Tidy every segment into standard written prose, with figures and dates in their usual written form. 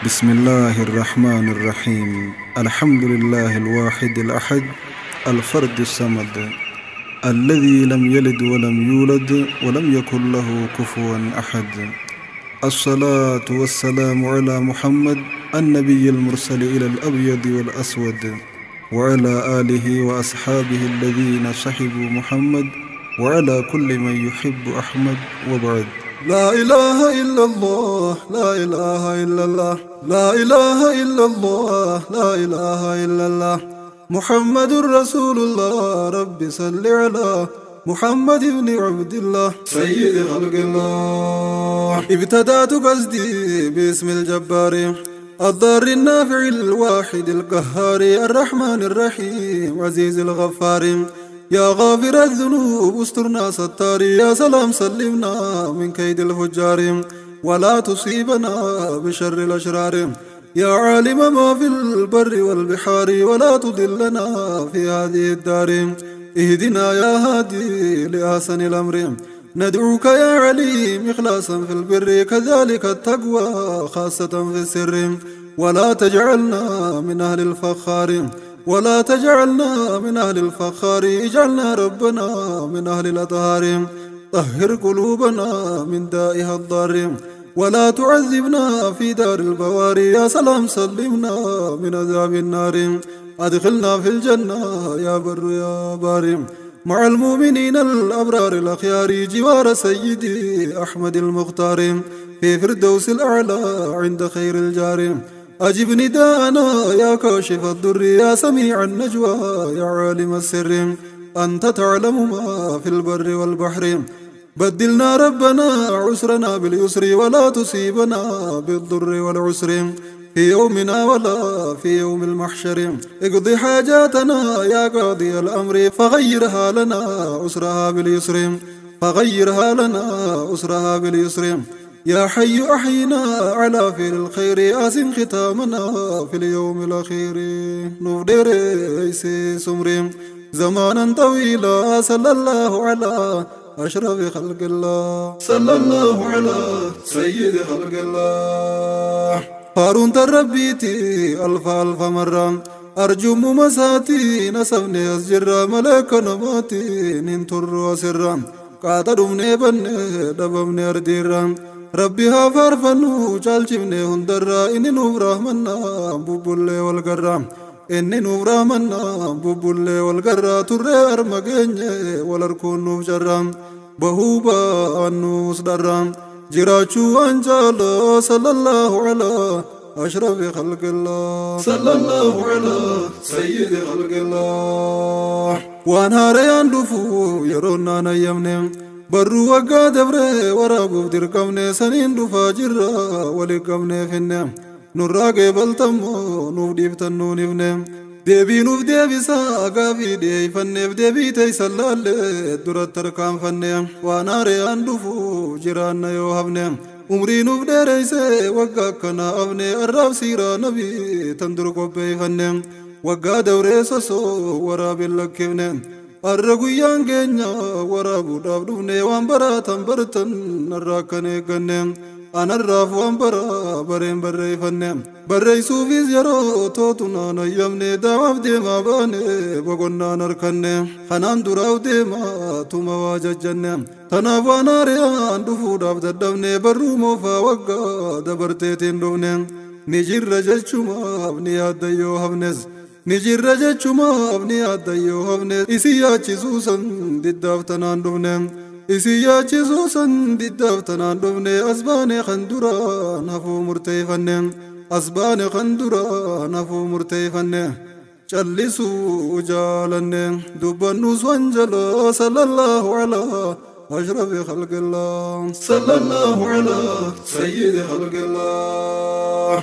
بسم الله الرحمن الرحيم. الحمد لله الواحد الأحد الفرد الصمد الذي لم يلد ولم يولد ولم يكن له كفوا أحد. الصلاة والسلام على محمد النبي المرسل إلى الأبيض والأسود، وعلى آله وأصحابه الذين صحبوا محمد، وعلى كل من يحب أحمد، وبعد. لا إله إلا الله، لا إله إلا الله، لا إله إلا الله، لا إله إلا الله، محمد رسول الله. رب صل على محمد بن عبد الله سيد خلق الله. ابتدأت قصدي باسم الجبار الضار النافع الواحد القهار الرحمن الرحيم عزيز الغفار. يا غافر الذنوب استرنا ستار، يا سلام سلمنا من كيد الفجار، ولا تصيبنا بشر الأشرار. يا عالم ما في البر والبحار، ولا تضلنا في هذه الدار. اهدنا يا هادي لأحسن الأمر، ندعوك يا عليم إخلاصا في البر، كذلك التقوى خاصة في السر. ولا تجعلنا من أهل الفخار، ولا تجعلنا من أهل الفخار، اجعلنا ربنا من أهل الأطهار. طهر قلوبنا من دائها الضار، ولا تعذبنا في دار البوار. يا سلام سلمنا من عذاب النار، أدخلنا في الجنة يا بر يا بار، مع المؤمنين الأبرار الأخيار، جوار سيدي أحمد المختار، في فردوس الأعلى عند خير الجار. أجب نداءنا يا كاشف الضر، يا سميع النجوى يا عالم السر، أنت تعلم ما في البر والبحر. بدلنا ربنا عسرنا باليسر، ولا تصيبنا بالضر والعسر، في يومنا ولا في يوم المحشر. اقضي حاجاتنا يا قاضي الأمر، فغيرها لنا عسرها باليسر، فغيرها لنا عسرها باليسر. يا حي أحينا على فعل الخير، أسم ختامنا في اليوم الأخير. نفدر سمر زمانا طويلا، صلى الله على أشرف خلق الله، صلى الله على سيد خلق الله. فارون تربيتي ألف ألف مرة، أرجو مساتي نسبني أسجر، ملك نماتي ننتر وسرا، قاتلمني بني دبمني أرديرا، ربي هافرفنو جالجمني هندرا، إني نوف رحمنا بوبولي والقرا، إني نوف رحمنا بوبولي والقرا، تري أرمجيني والأركون نوف جرا، بهوبا أنوس درا، جراچو أنجالا. صلى الله على أشرف خلق الله، صلى الله على سيد خلق الله. وانا ريان دفو يرونا نيمني، برو وقا دبري ورابو درقمني، سنين دفا جرا ولقمني فيني، نراقي بلتمو نوف ديبتنو نفني، ديبي نوف ديبي ساقا في دي فني، ديبي تيسلالي درت تركام فني. وانا ريان دفو جيران يوهبني، عمري نوف ديريسي وقا كنا أبني، الراب سيرا نبي تندر قبي فني، وقا دوري سسو ورابي لكبني، الرقيان جنيا ورابو دابدوني، وانبرا تنبرتن الراكني جني، أنا الراف وانبرا برين بري فني، بري سوفي زيرو توتنا نيمني، دواف ديما باني بقنا نركني، خنان دراو ديما توما واججني، تنافانا ريان دفو داف ددبني، برو موفا وقا دبرتيتين دوني، نجر رجل بني أديو هبنز، نجر رجل بني أديو هبنز، إسياتي سوسن ددافتنان دوني، إسياتي سوسن ددافتنان دوني، أسباني خندورا نفو مرتيفني، أسباني خندورا نفو مرتيفني، جلسوا جالني دبنوس وانجلا. صلى الله على أشرف خلق الله، صلى الله على سيد خلق الله.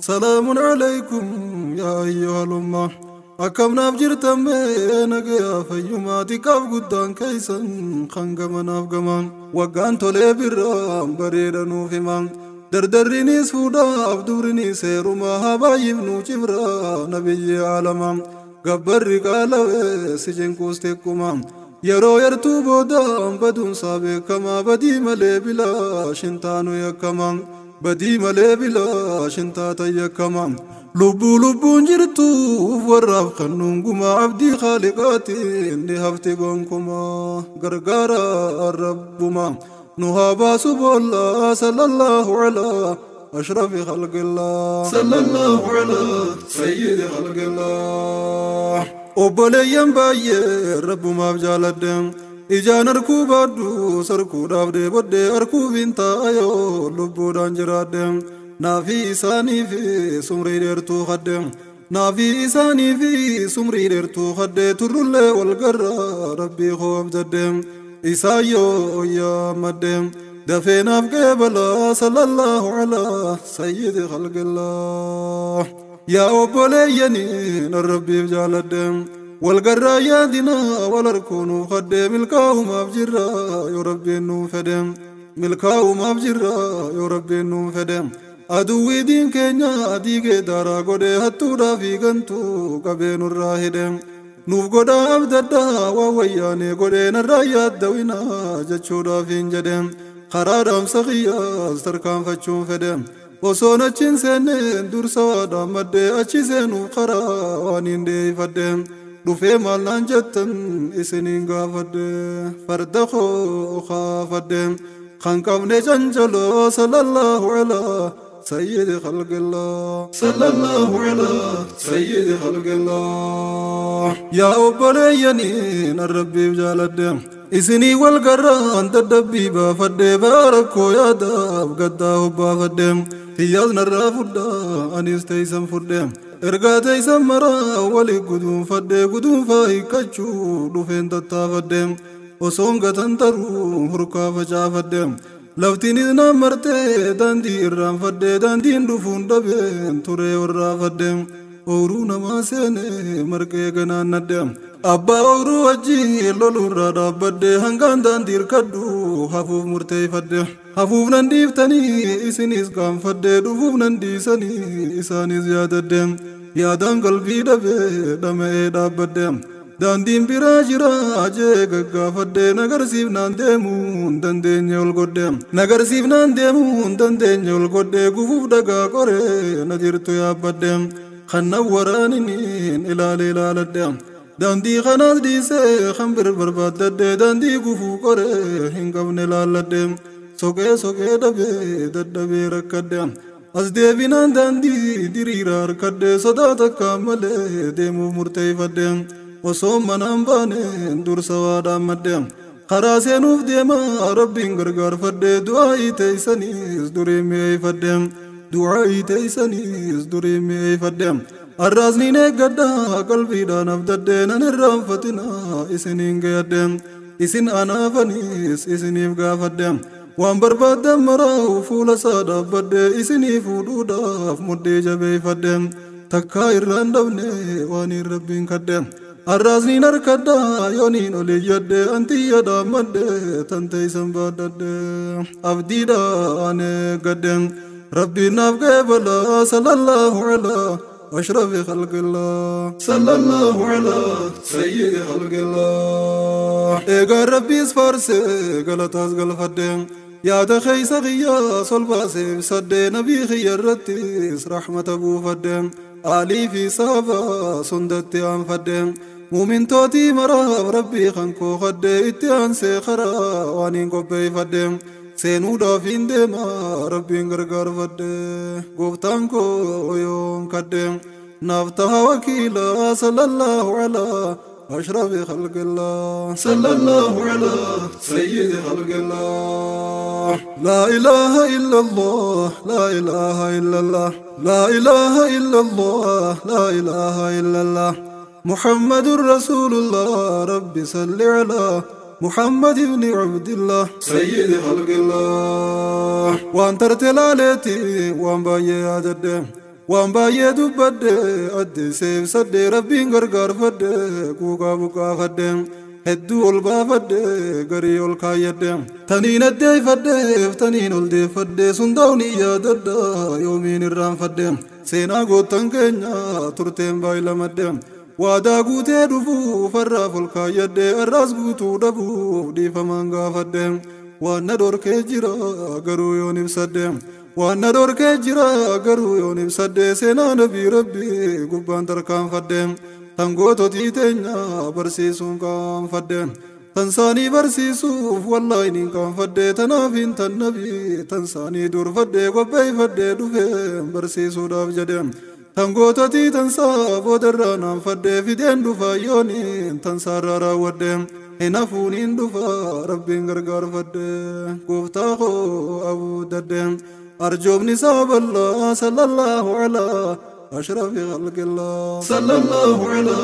سلام عليكم يا أيها الأمة، أكم نافجرتم نجيا فيما تكاف قدان كيسن خنقما نافقما، وقان تولي برام بريدا نوفما، دردرني سودا دورني سيرما، هبايب نوجبرا نبي عالما، قبر قالوا سجن كوستكما. Yeroo yartuu boodaan baduunsaa beekamaa badii malee bilaa shintaanu yakkamaa badii malee bilaa shintaata yakkamaa lubbuu lubbuun jirtuuf warraaf kannuun gumaa abdii khaaliqaatiin ni hafti gonkumaa gargaara rabbumaa nu haa baasu boollaa sallallahu alaa أشرف خلق الله صلى الله على سيد خلق الله obboleeyyan baay'ee rabbumaaf jaaladhe ijaan arkuu baadhu sarkuudhaaf deebodhe arkuuf hin taa'ayoo lubbuudhaan jiraadhe naafii isaanii fi sumrii dheertuu kadhe naafii isaanii fi sumrii dheertuu kadhe turrullee wal garra rabbii koo abdadhe isaayyoo yaammadhe dafee naaf qeebalaa sallallahu alaa sayyidi khalqillah yaa obboleeyyanii nan rabbiif jaaladhe wal garraa yaadinaa wal harkuunuu kadhee milkaa'umaaf jirra yoo rabbiin nuun fedhe milkaa'umaaf jirra yoo rabbiin nuun fedhe aduwwii diin keenya diigee daaraa godhee hattuudhaa fi gantuu qabee nurraa hidhe nuuf godhaa abdaddaa waan wayyaanee godhee narraa yaaddawinaa jechuudhaaf hin jedhe karaa dhaamsa qiyyaas tarkaanfachuun fedhe osoon achiin seenneen dursa waadhaan maddee achi seenuuf karaa waan hin deeyfadhe dhufee maal naan jettan isiniin gaafadhe farda koo kaafadhe kan qabne canjaloo sallallahu alaa سيد خلق الله صلى الله على سيد خلق الله يا obboleeyyanii nan rabbiif jaaladhe isinii wal garraan dadhabbii baafadhe baarakkoo yaadaaf gaddaa hobbaafadhe hiyyaas narraa fudhaa anis teeysan fudhe ergaa teeysan maraa wali guduunfadhe guduunfaa hiikkachuu dhufeen tattaafadhe osoon gatan taruu hurkaa facaafadhe laftiinis naan martee daandii irraanfadhe daandiin dhufuun dhabeen turee warraafadhe ooyiruu namaa seenee marqee ganaannadhe abbaa ooyiruu wajjin loluurraa dhaabbadhe hangaan daandii hirkadhu hafuuf murteeffadhe hafuuf nan dhiiftanii isinis qaanfadhe dhufuuf nan dhiisanii isaanis yaadadhe yaadaan qalbii dhabee dhama'ee dhaabbadhe daandiin biraa jira jee gaggaafadhe nagarsiifnaan deemuun dandeenye ol godhe nagarsiifnaan deemuun dandeenye ol godhe gufuuf dhagaa qoree na jirtu yaabbadhe kan waraaniniin ilaalee ilaaladhe daandii kanaas dhiisee kan bir barbaaddadhe daandii gufuu qoree hin qabne laalladhe soqee soqee dhabee dadhabee rakkadhe as deebinaan daandii diriira harkadhe sodaa takka malee deemuuf murteeffadhe osoo manaan baaneen dursa waadhaan madde karaa seenuuf deemaa rabbiin gargaarfadhe du'aa'ii teeysaniis durii mi'eeffadhe du'aa'ii teeysaniis durii mi'eeffadhe arraasniin eeggadha qalbiidhaan abdadhe nan irraanfatinaa isiniin gayadhe isin anaafanis isiniif gaafadhe waan barbaaddan maraa'u fuula isaa dhaabbadhe isinii fuudhuudhaaf mudhii jabeeffadhe takkaa irraan dhabne waan hin rabbiin kadhe arraasniin harkadha yooniin oliyyadhe antiyya dhaammadhe tan teeysan baadhadhe abdiidhaan eeggadhe rabbiin naaf qeebalaa sallallahu alaa أشرف خلق الله صلى الله على سيد خلق الله إيقا ربي سفارسي غلطاس غلفدي يا دخي سغيا صلباسي بسدي نبي خيرتيس رحمة أبو فدي آلي في صافا سندتي أنفدي مؤمن توتي مراب ربي خنكو خدي اتيان سيخرا وانين قبي فدي seenuu dhaafiin deema rabbiin gargaarfadhe gooftaan koo yoon kadhe naaf taha wakiila sallallahu alaa أشرف خلق الله صلى الله على سيد خلق الله لا إله إلا الله لا إله إلا الله لا إله إلا الله لا إله إلا الله محمد رسول الله رب صل على محمد بن عبد الله سيد خلق الله وان ترتلالتي وان باية عدد وان باية دبد أدي سيف سد ربي غرغر فد كوكا بوكا فد hedduu ol baafadhe garii ol kaayyadhe taniin addeeffadheef taniin ol deeffadhe sundaa'uun yaadadha yoomiin irraanfadhe seenaa goottan keenya turteen baay'ilamadhe Waadaa guutee dhufuuf har'aaf ol kaayyadhe har'aas guutuu dhabuuf dhiifamaan gaafadhe. Waan na dhorkee jira garuu yoon ibsadhe. Waan na dhorkee jira garuu yoon ibsadhe seenaa nabii rabbii gubbaan tarkaanfadhe. Tan goototii teenya barsiisuun qaanfadhe. Tan saanii barsiisuuf wallaahi niin qaanfadhe tanaaf hin tan nabii tan saanii durfadhe qopheeffadhe dhufee barsiisuudhaaf jedhe. Tan goototii tan saa boodarraa naanfadhe fideen dhufa yooniin tan saarraa raawwadhe. Hin hafuuniin dhufa rabbiin gargaarfadhe gooftaa koo abuuddadhe. Arjoomni isaa bal'aa sallallahu alaa أشرف خلق الله صلى الله على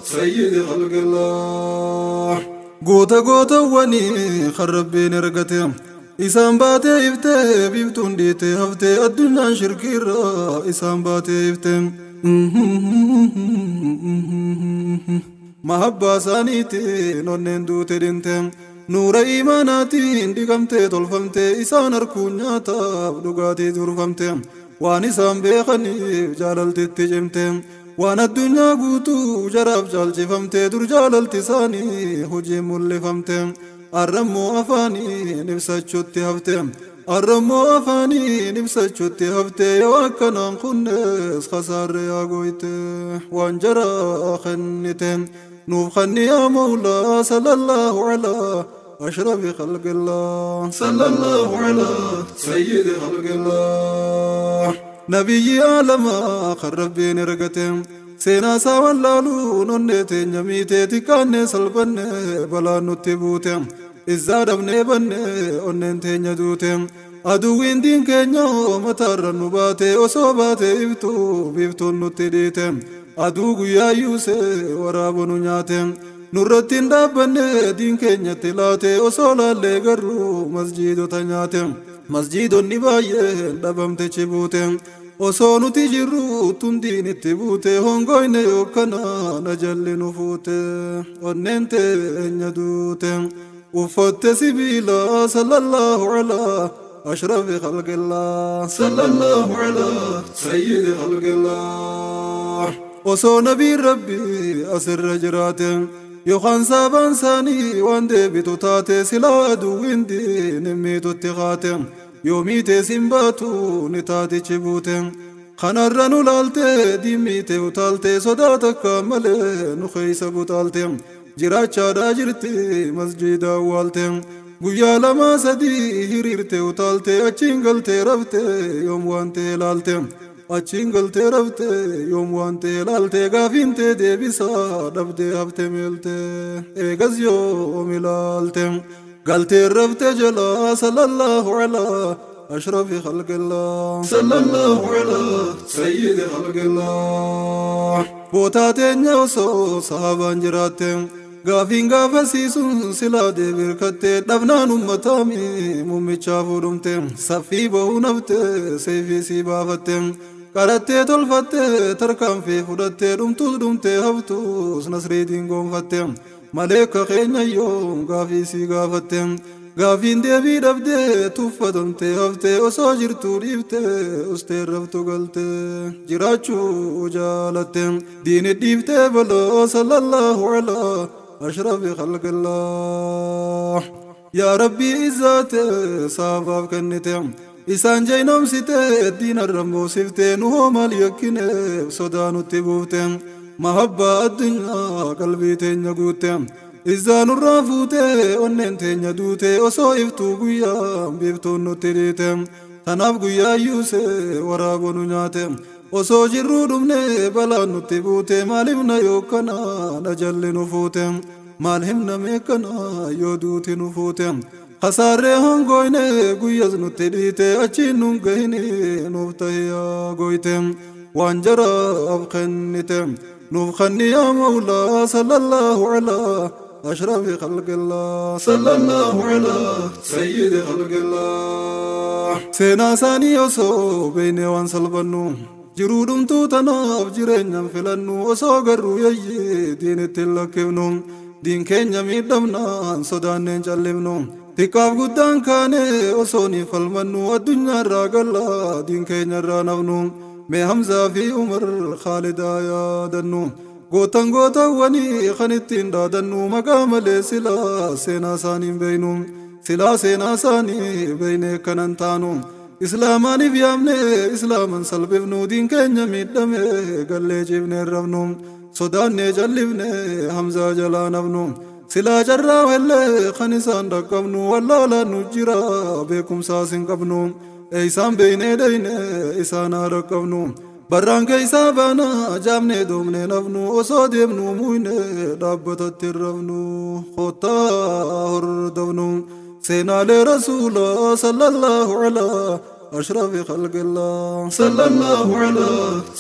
سيد خلق الله. Goota gootawwanii kan rabbiin ergate isaan baatee iftee biiftuun dhiitee haftee addunyaan shirkiirraa isaan baatee iftee. Mahabbaa isaaniitiin onneen duute dhinte nuura imaanaatiin dhiqamtee tolfamtee isaan harkuun nyaataaf dhugaatii durfamte. Waan isaan beekaniif jaalaltitti cimte waan addunyaa guutuu jaraaf caalchifamte dur jaalalti isaanii hojiin mul'ifamte. Arrammoo afaaniin ibsachuutti hafte arrammoo afaaniin ibsachuutti hafte yoo akkanaan kunnes khasaarre yaa gooyte waan jaraa kennite nuuf kanni yaa mawlaa sallallahu alaa أشرف خلق الله صلى الله على سيد خلق الله. نبي عالما خرب بين رقتهم سينا سوى لالو نونتي نميتي تكاني سلبني بلا نتبوتهم إزا دبني بني أننتي ندوتهم أدوين دين كينيا متر نباتي أصوباتي إفتو بيفتو نتديتهم أدو قيا يوسي ورابو نياتهم Nurratti dhaabbanne diin keenyatti laate osoo laallee garuu masjiidota nyaate. Masjiidonni baay'een dhabamte cibuute. Osoo nuti jirru tundiin itti buute hongoyne yookanaan ajalli nu fuute. Onneen teenya duute. Uffatte sibiila sallallahu alaa أشرف خلق الله صلى الله على سيد خلق الله. Osoo nabiin rabbii asirra jiraate yookaan saabaan isaanii waan deebitu taate silaa aduwwiin diin miitutti kaate yoo miite siin baatu ni taatichi buute. Kanarra nu laalte diimmiite utaalte sodaa takka malee nu keessa butaalte jiraachaadhaa jirti masjiida awwaalte. Guyyaa lama sadii hiriirte utaalte achiin galtee rafte yoom waan ta'e laalte. Achiin galtee rafte yoom waan ta'e laalte gaafiintee deebisaa dhabdee hafte meelte eegas yoom ilaalte. Galtee rafte jalaa sallallahu alaa أشرف خلق الله صلى الله على سيد خلق الله. Bootaa teenya osoo sahaabaan jiraatte gaafiin gaafasiisuun silaa deebirkatte dhabnaan ummataami mummichaa fuudhumte saffii bahuu nafte seefii sii baafatte qarattee tolfatte tarkaanfii fudhatte dhumtuus dhumtee haftuus nasriitiin goonfatte maleekka keenya yoom gaafii sii gaafatte gaafiin deebii dhabdee tuffatamtee haftee osoo jirtuu dhiiftee ustee raftu galtee jiraachuu jaalatte diini dhiiftee baloo sallallahu alaa أشرف خلق الله. يا ربي إزاتي صافاف كنتي إسان جينوم سيتي الدين الرمو سفتي نهو مال يكيني صدانو تبوتي محبة الدنيا قلبي تين قوتي إزان الرافوتي ونين تين دوتي وصو إفتو قويا بيفتو نتريتي تناف قويا يوسي ورابو نياتي osoo jirruu dhumne balaan nutti buute maal himna yookkana ajalli nu fuute maal himna meekkana yoo duuti nu fuute khasaarree hongoyne guyyas nutti dhiite achiin nun gahini nuuf tahiyaa goyte waan jaraaf kennite nuuf kanni yaa mawlaa sallallahu alaa أشرف خلق الله صلى الله على سيد خلق الله. Seenaa isaanii osoo beeknee waan salphannu jiruu dhumtuu tanaaf jireenyaan filannu osoo garuu yayyee diinitti hin lakkifnu diin keenya miidhamnaan sodaanneen callifnu xiqqaaf guddaan kaane osoo ni falmannu addunyaarraa gallaa diin keenyarraa nafnu mee Hamzaa fi Umar Khaalidaa yaadannu Gootan gootawwanii kan ittiin dhaadannu maqaa malee silaa seenaa isaanii beeynu silaa seenaa isaanii beeynee kanan taanu islaamaaniif yaamne islaaman salphifnu diin keenya miidhame gallee ciifnee rafnu sodaannee jallifne hamzaa jalaa nafnu silaa carraa wellee kan isaan dhaqqabnu wallaalaan nu jira beekumsaas hin qabnu eeysaan beeynee dheyne isaan haa dhaqqabnu barraan keeysaa baana jaamnee doomnee nafnu osoo deemnu muyne dhaabbatatti rafnu kottaa hordofnu seenaalee rasuula sallallahu alaa أشرف خلق الله صلى الله على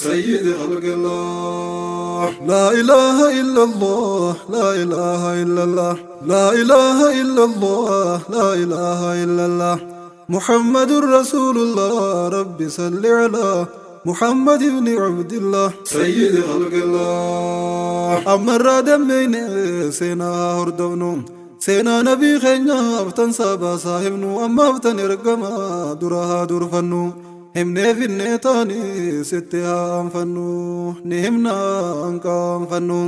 سيد خلق الله لا إله إلا الله لا إله إلا الله لا إله إلا الله لا إله إلا الله محمد رسول الله رب صل على محمد بن عبد الله سيد خلق الله أمر دمين سينا هردفنو سينا نبي خينا افتن سابا صاحبنو أما افتن ارقما درها درفنو همني في النيتاني ستها أنفنو نهمنا أنكا أنفنو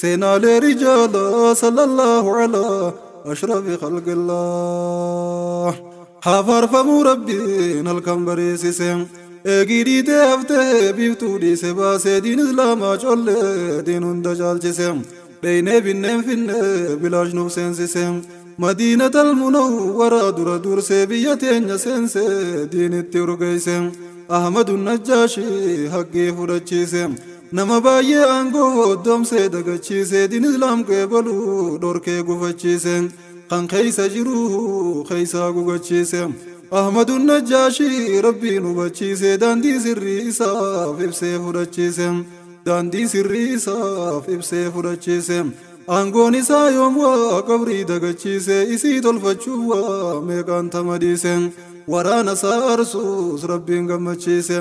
سينا لرجال صلى الله على أشرف خلق الله حفر فمو ربي نلكم بريسيسين eegii haftee biiftuu dhiise baasee diin islaamaa collee diin hunda caalchise dheeynee binneen finne bilaash nuuf seensise madiinatal munawwaraa dura dursee biyya teenya seense diinitti urgeeyse ahmadu najjaashii haqqii fudhachiise nama baay'ee aangoo doomsee dagachiise diin islaam qeebaluu dhorkee gufachiise kan keeysa jiruu keeysaa gugachiise أحمد النجاشي ربي نبچيسه داندي سري إساف إبسي فرچيسه داندي سري إساف إبسي فرچيسه aangoon isaa yoom waa qabrii dagachiise isii tolfachuu waa meeqaan tamadiise waraana isaa arsuus rabbiin gammachiise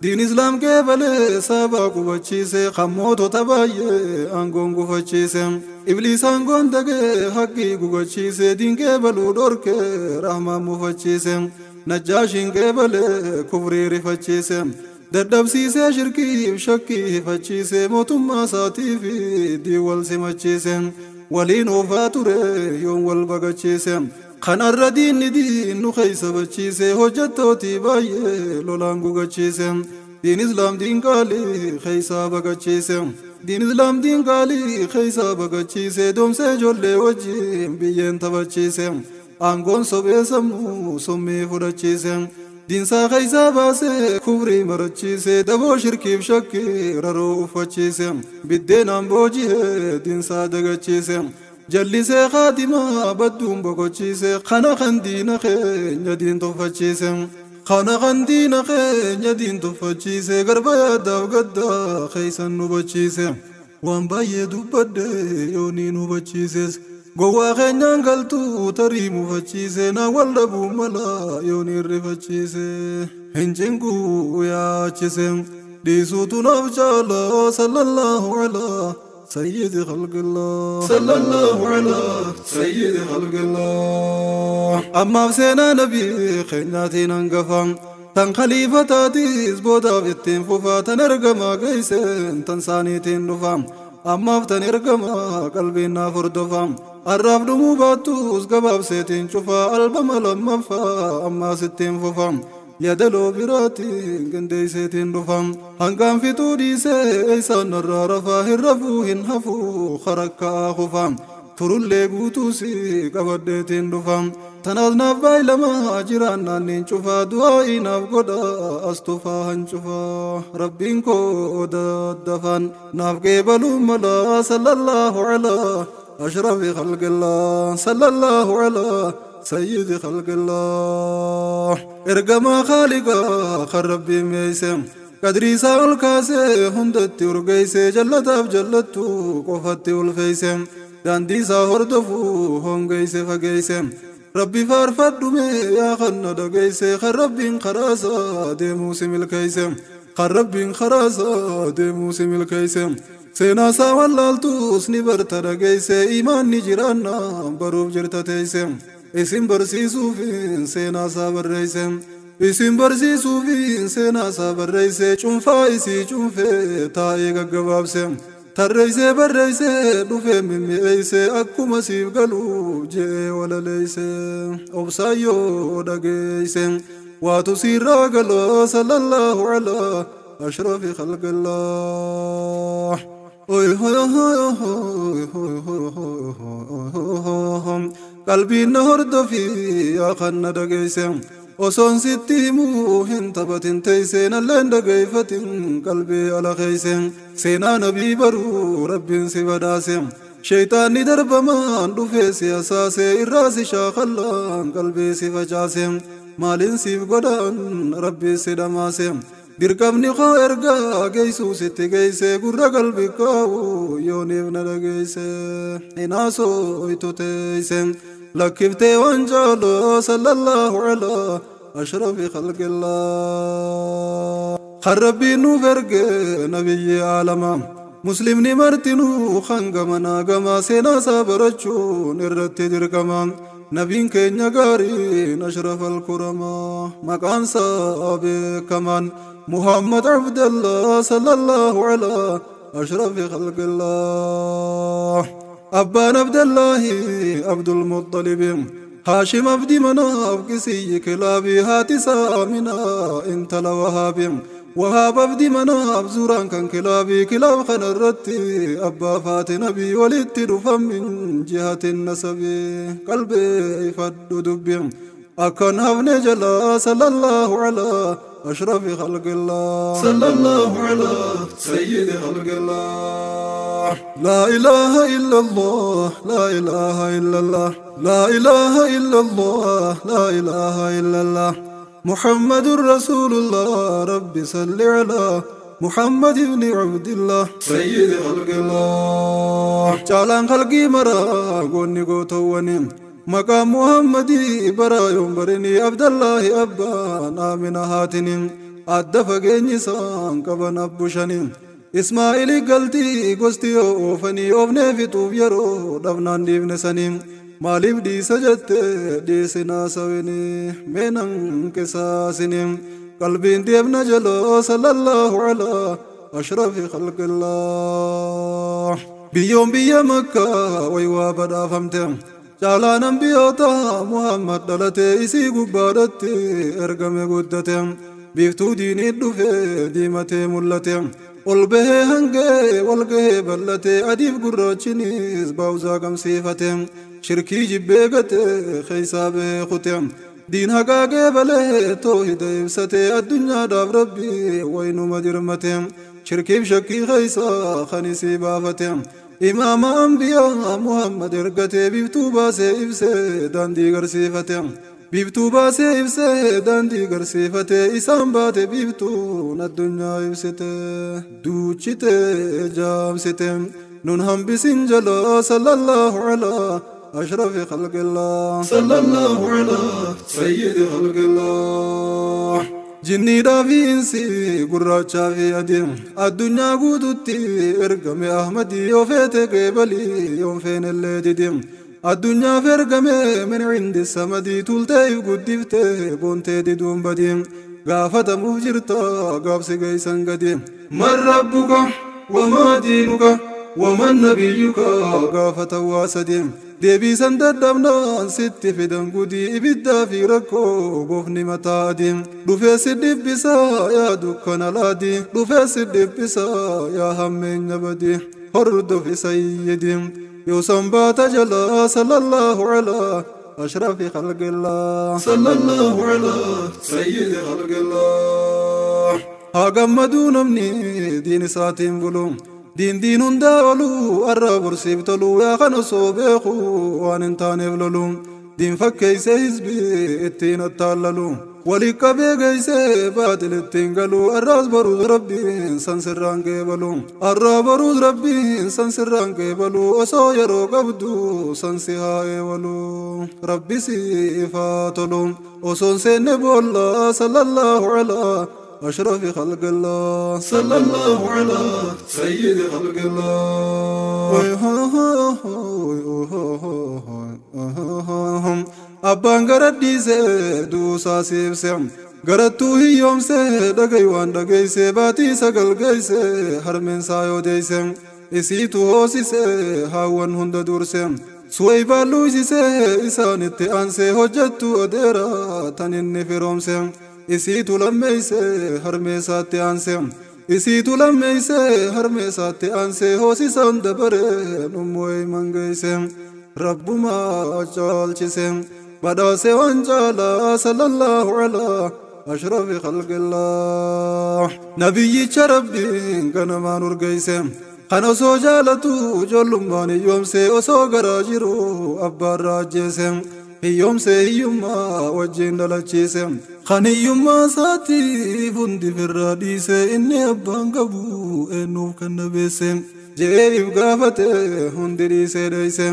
diin islaam qeebalee saabaa qubachiise kan mootota baay'ee aangoon gufachiise ibliis aangoon dagee haqqii gugachiise diin qeebaluu dhorke rahmaan mufachiise najjaashiin qeebalee kufrii rifachiise dadhabsiisee shirkiif shakkii hifachiise mootummaa isaatii fi diin wal simachiise waliin oofaa ture yoon wal bagachiise kanarra diinni diin nu keeysa bachiise hojjettootii baay'ee lolaan gugachiise diin islaam diin qaalii keeysaa bagachiise diin islaam diin qaalii keeysaa bagachiise doomsee ijoollee wajjin biyyeen taphachiise aangoon sobee sammuu summii fudhachiise diinsaa keeysaa baasee kufrii marachiise daboo shirkiif shakkii raroo uffachiise biddeenaan booji'ee diinsaa dagachiise jallisee khaatimaa badduun boqochiise kana kan diina keenya diin tuffachiise kana kan diina keenya diin tuffachiise garba yaadaaf gaddaa keeysan nu bachiise waan baay'ee dubbadde yooniin hubachiises gowwaa keenyaan galtuu tarii mufachiise naa wal dhabuu mala yooniin rifachiise hin cinquu yaachise dhiisuutu naaf caala sallallahu alaa سيد خلق الله صلى الله على سيد خلق الله أما بسينا نبي خيناتي ننقفا تن خليفة تاتيز بودا في فوفا تنرقما قيسين تنسانيتين نفا أما فتنرقما قلبي نافر دفا الرف دمو باتوس قباب سيتين شوفا البما لما فا أما ستين فوفا يدلو براتي قندي سيتين رفا هنقام في تودي سيسان الرارفا هرفو هنهفو خركا خفا turullee guutuusi qabadheetiin dhufa tanaas naaf baay'ilama jiraan naanniin cufaa du'aa'ii naaf godha as tufaa hancufaa rabbiin koo daddafaan naaf qeebaluu mala sallallahu alaa ashrafi khalqillaa sallallahu alaa سيد خلق الله ارقما خالقا خربي ميسم قدري سال كاسه هندتي ورقيسه جلتاف جلتو قفتي والفيسم داندي ساهر دفو هونغيسه فقيسم ربي فارفدمي يا خنا دقيسه خربين خراسا ديموسم الكيسم خربين خراسا ديموسم الكيسم سينا ساوالالتوس نبرت دقيسه إيمان نجرانا بروف جرتتيسم isin barsiisuufin seenaa isaa barreeyse isin barsiisuufin seenaa isaa barreeyse cunfaa isii cunfee taa'ee gaggabaabse Tarreessee barreessee dhufee mimmi'eessee akkuma siif galuu jee walaleessee obsaayyoo dhageesse waatu siirraa galaa sallallahu alaa ashrafi khalqillah. Qalbiin na hordofii yaa kan na dhageesse osoon sitti himuu hin taphatin teessee nalleen dhageeffatin qalbii ala keesse seenaa nabii baruu rabbiin si badhaase sheeytaanni darbamaan dhufee si hasaase irraa si shaakallaan qalbii si facaase maaliin siif godhaan rabbii si dhamaase dirqamni koo ergaa geessuu sitti geesse gurra qalbii kaa'u yooniif na dhageesse hinaasoo itu teesse lakkiftee waan jaaloo sallallahu alaa ashrafi khalqillah. Kan rabbiin nuuf erge nabiyyi aalamaa muslimni martinuu hangamanaa gamaa seenaa isaa barachuun irratti dirqama. Nabiin keenya gaariin ashraf alkuramaa maqaan isaa beekamaan Muhammad Abdallah sallallahu alaa ashrafi khalqillah. Abbaan Abdallahi Abdul Muttalib Haashim Abdi Manaaf qisiyyi kilaabii haati isaa Aminaa intala Wahaabi Wahaab Abdi Manaaf suuraan kan kilaabii kilaab kanarratti abbaa faati nabii walitti dhufan min jihatin nasabii qalbee ifadhu dubbi akkan hafne jalaa sallallahu alaa ashrafi khalqillah sallallahu alaa sayyidi khalqillah. La ilaha illallah la ilaha illallah la ilaha illallah la ilaha illallah Muhammadur Rasulullah Rabbi salli ala Muhammad ibn Abdillah sayyidi khalqillah. Caalaan khalqii maraa goonni gootowwani maqaa Muhammadii baraa yoon barinii Abdallahi abbaan Amina haatini adda fageenyi isaan qaban abbushanii Ismaa'ili galtii gosti yoo oofanii oofnee fixuuf yeroo dhabnaan dhiifne sanii maaliif dhiisa jettee dhiisinaa sawinii meenan qisaasinii qalbiin deemna jaloo sallallahu alaa ashrafi khalqillah. Biyyoon biyya Makkaa waywaa badhaafamte caalaan ambiyoota Muhammad dhalatee isii gubbaadhatti ergame guddate biiftuu diinii dhufee diimatee mul'ate ol bahee hangee wal gahee bal'ate adiif gurraachinis baawuzaa gamsiifate shirkii jibbee gatee keeysaa bahee kute diin haqaaqee balee toohida ibsate addunyaadhaaf rabbii waynuma dirmate shirkiif shakkii keeysaa kan isii baafate imaama ambiyaa Muhammad ergatee biiftuu baasee ibsee daandii garsiifate biiftuu baasee ibsee daandii garsiifate isaan baate biiftuun addunyaa ibsite duuchite jaamsite nun hambisin jalaa sallallahu alaa ashrafi khalqillah sallallahu alaa sayyidi khalqillah. Jinniidhaa fi insi gurraachaa fi adii addunyaa guututti ergame Ahmadii yoo feete qeebalii yoon feenellee didi addunyaaf ergame min cindi samadii tuultee if guddiftee boontee diduun badii gaafatamuuf jirta gaafsi geeysan gadi man rabbuka wamaa diinuka waman nabiyyuka gaafatan waa sadii deebiisan dadhabnaan sitti fidan gudii ibiddaa fi rakkoo bofni mataa adii dhufee si dhibbisaa yaa dukkana laadii dhufee si dhibbisaa yaa hammeenya badii hordofi sayyidii yoosan baata jalaa sallallahu alaa ashrafi khalqillah sallallahu alaa sayyidi khalqillah. Haa gammaduu namni diin isaatiin bulu diin diin hundaa oluu arra borsiif toluu yaa kan osoo beeku waan hin taaneef lolu diin fakkeeyse hizbii ittiin attaallalu walii qabee geeyse baatil ittiin galu arraas baruus rabbiin san sirraan qeebalu arraa baruus rabbiin san sirraan qeebalu osoo yeroo qabdu san si haa eewalu rabbi siif haa tolu osoon seenne boolla sallallahu alaa أشرف خلق الله صلى الله على سيد خلق الله. Abbaan gara dhiisee duusaa siibsee garattuu hiyyoomsee dhagay waan dhageessee baatii sagal geessee harmeensaa yoo deessee Isiitu hoosise haawwan hunda durse. Suwaybaan luysise isaanitti aansee hojjettu adeera tan inni firoomse. Isiitu lammeeyse harmeessaatti aanse. Isiitu lammeeyse harmeessaatti aansee hoosisaan dabareen Ummu Ayman geeyse. Rabbumaa caalchise badhaase waan caalaa sallallahu alaa ashrafi khalqillah. Nabiyyicha Rabbiin ganamaan urgeeyse. Kan osoo jaalatu ijoollummaan hiyyoomsee osoo garaa jiru abbaarraa ajjeese. Hiyyoomsee hiyyummaa wajjin dhalachiise. Kan hiyyummaa isaatiif hundi firraa dhiise inni abbaan qabu eenyuuf kan nabeesse. Je'eef gaafate hundi dhiisee dheeyse.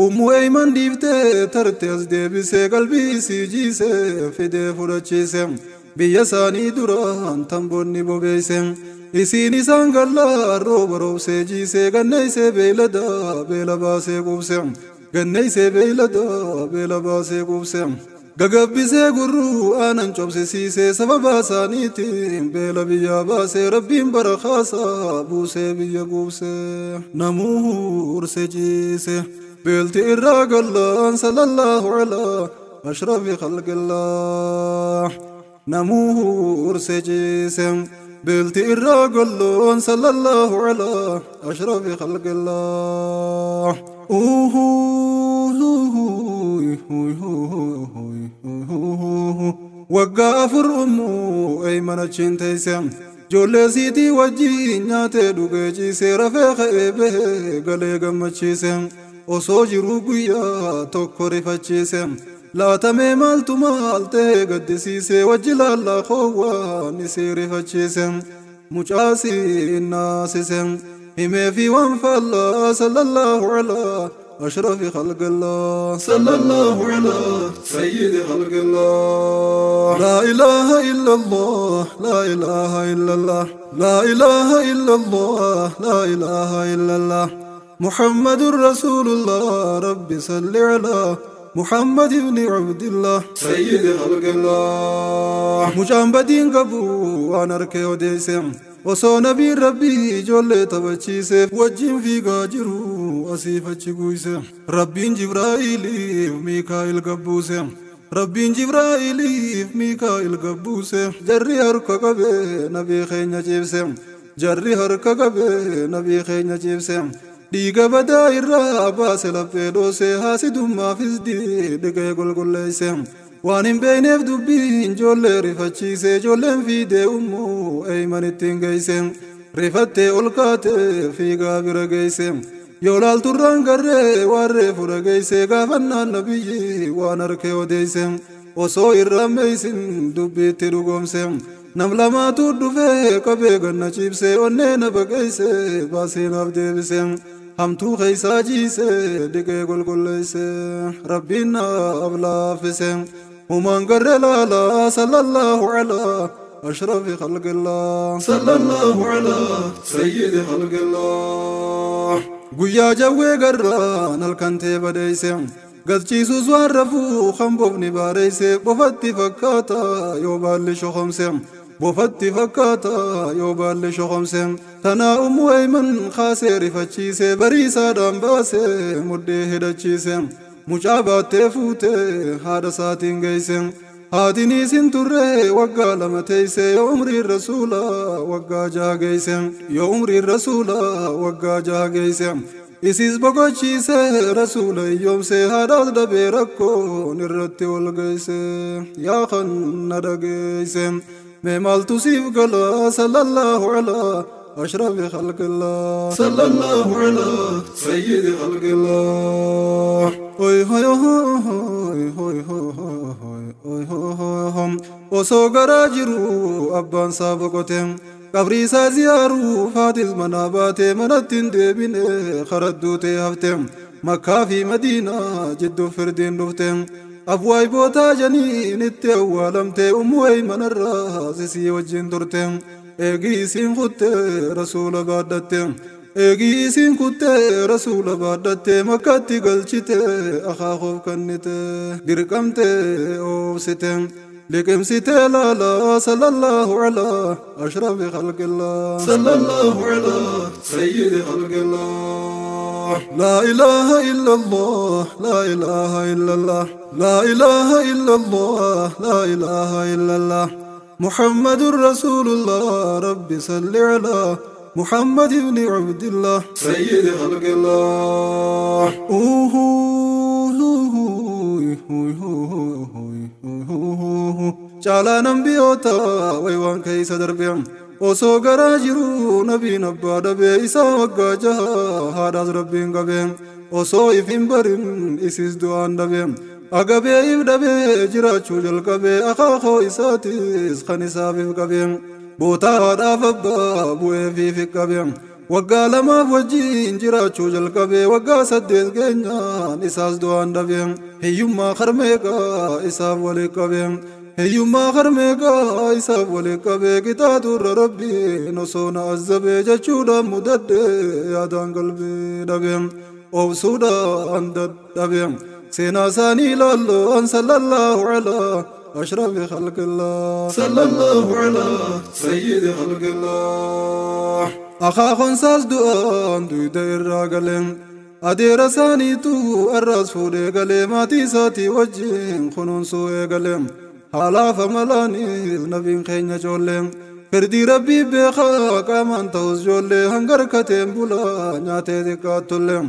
Ummu Ayman dhiiftee tarte as deebisee qalbii isii jiise fidee fudhachiise. Biyya isaanii duraan tamboonni bobeeyse. Isiin isaan gallaa rooba roobsee jiisee ganneessee beeylada beela baasee quubse. Ganneessee beeylada beela baasee quubse. Gagabbisee gurruu aanan cobsisiisee sababa isaaniitiin beela biyyaa baasee Rabbiin barakaasaa buusee biyya quubse. Namuu huursee ciise. Beelti irraa gallaan sallallahu alaa ashrafi khalqillah. Namuu huursee ciise. Beelti irraa gallaan sallallahu alaa ashrafi khalqillah. Waggaa 4 Ummu Ayman achiin teeyse. Ijoollee siitii wajjin nyaatee dhugee ciisee rafee ka'ee bahee galee gammachiise. Osoo jiruu guyyaa tokko rifachiise. Laatamee maaltu maal ta'ee gaddisiise wajji laallaa koowwaan isii rifachiise. Mucaasii naasise. Himee fi waan faallaa sallallahu alaa أشرف خلق الله. صلى الله على سيد خلق الله. لا إله إلا الله لا إله إلا الله لا إله إلا الله لا إله إلا الله محمد رسول الله. رب صل على محمد بن عبد الله سيد خلق الله. مجان بدين قبو وانا ركي وديسم osoo nabiin Rabbii ijoollee taphachiise wajjin fiigaa jiru asiif achi guuyse. Rabbiin Jibraa'iiliif Miikaa'il gabbuuse. Rabbiin Jibraa'iiliif Miikaa'il gabbuuse. Jarri harka qabee nabii keenya ciibse. Jarri harka qabee nabii keenya ciibse. Dhiiga badaa irraa baase laphee dhoose haasidummaafis dhiqee qulqulleeyse. Waan hin beekneef dubbiin ijoollee rifachiise ijoolleen fiidee Ummu Ayman ittiin geeyse. Rifattee ol kaatee fiigaa bira geeyse. Yoo laalturraan garree waarree fura geeyse gaafannaan nabiyyi waan harkee odeeyse. Osoo irraan meeysin dubbiitti dhugoomse. Nam lamaatu dhufee qabee ganna ciibse onnee na baqeeyse baasee naaf deebise. Hamtuu keeysaa jiise dhiqee qulqulleeyse. Rabbiin naaf laaffise. ومن قر لا لا صلى الله على أشرف خلق الله. صلى الله على سيد خلق الله. قيا جوي قران الكنتي بديسم قد جيسوس وعرفو خنبوبني باريسي بفتي فكاتا يوبالي شخمسم بفتي فكاتا يوبالي شخمسم. تنا أم أيمن خاسر فتشيسي بريسا دنباسي مدي هدتشيسي Mucaa baattee fuutee haadha isaatiin geeyse. Haatiin isin turree waggaa 2 teeyse yoo umriin rasuulaa waggaa 6 geeyse. Yoo umriin rasuulaa waggaa 6 geeyse. Isiis boqochiise rasuula hiyyoomse haadhaas dhabee rakkoon irratti ol geeyse. Yaa kan na dhageeyse mee maaltu siif gala sallallahu alaa أشرف خلق الله. صلى الله على سيد خلق الله. هوي هوي هوي هوي هوي هوي osoo garaa jiru abbaan isaa boqote. Qabrii isaa ziyaaruu faatis manaa baatee manatti hin deebine karadduutee hafte. Makkaa fi Madiinaa jidduu firdiin dhufte. Abwaay bootaa janiin itti awwaalamte Ummu Aymanarraa sisii wajjin turte. Eegii isiin kuttee rasuula baadhatte. Eegii isiin kuttee rasuula baadhatte makkatti galchite akaakoof kennite. Dirqamte oobsite. لقمسي لا صلى الله على أشرف خلق الله صلى الله على سيد خلق الله لا إله إلا الله لا إله إلا الله لا إله إلا الله لا إله إلا الله محمد رسول الله رب صل على محمد بن عبد الله سيد خلق الله Caalaan ambiyootaa waywaan keessa darbee osoo garaa jiruu nabiin abbaa dhabee isaa waggaa jaha haadhaas rabbiin qabee osoo if hin barin isis du'aan dhabee agabee if dhabee jiraachuu jalqabee akaakoo isaatis kan isaaf if qabee bootaa haadhaaf abbaa bu'ee fiif qabee waggaa lamaaf wajjiin jiraachuu jalqabee waggaa 8 geenyaan isaas du'aan dhabee hiyyummaa harmeeqaa isaaf walii qabee hiyyummaa harmeeqaa isaaf walii qabee qixaaturra rabbiin osoo na azzabee jechuudhaan mudadhee yaadaan qalbii dhabee obsuudhaan dadhabee seenaa isaanii ilaalloon sallallahu alaa أشرف خلق الله صلى الله على سيد خلق الله أخاخن ساس دعان دويد الراقلين أدير سانيتو الراس فودي قلي ماتي ساتي وجين خنون سوي قلي حالا فملاني نبين خين جولي فردي ربي بخا كمان توز جولي هنگر كتين بولا نياتي دكاتولي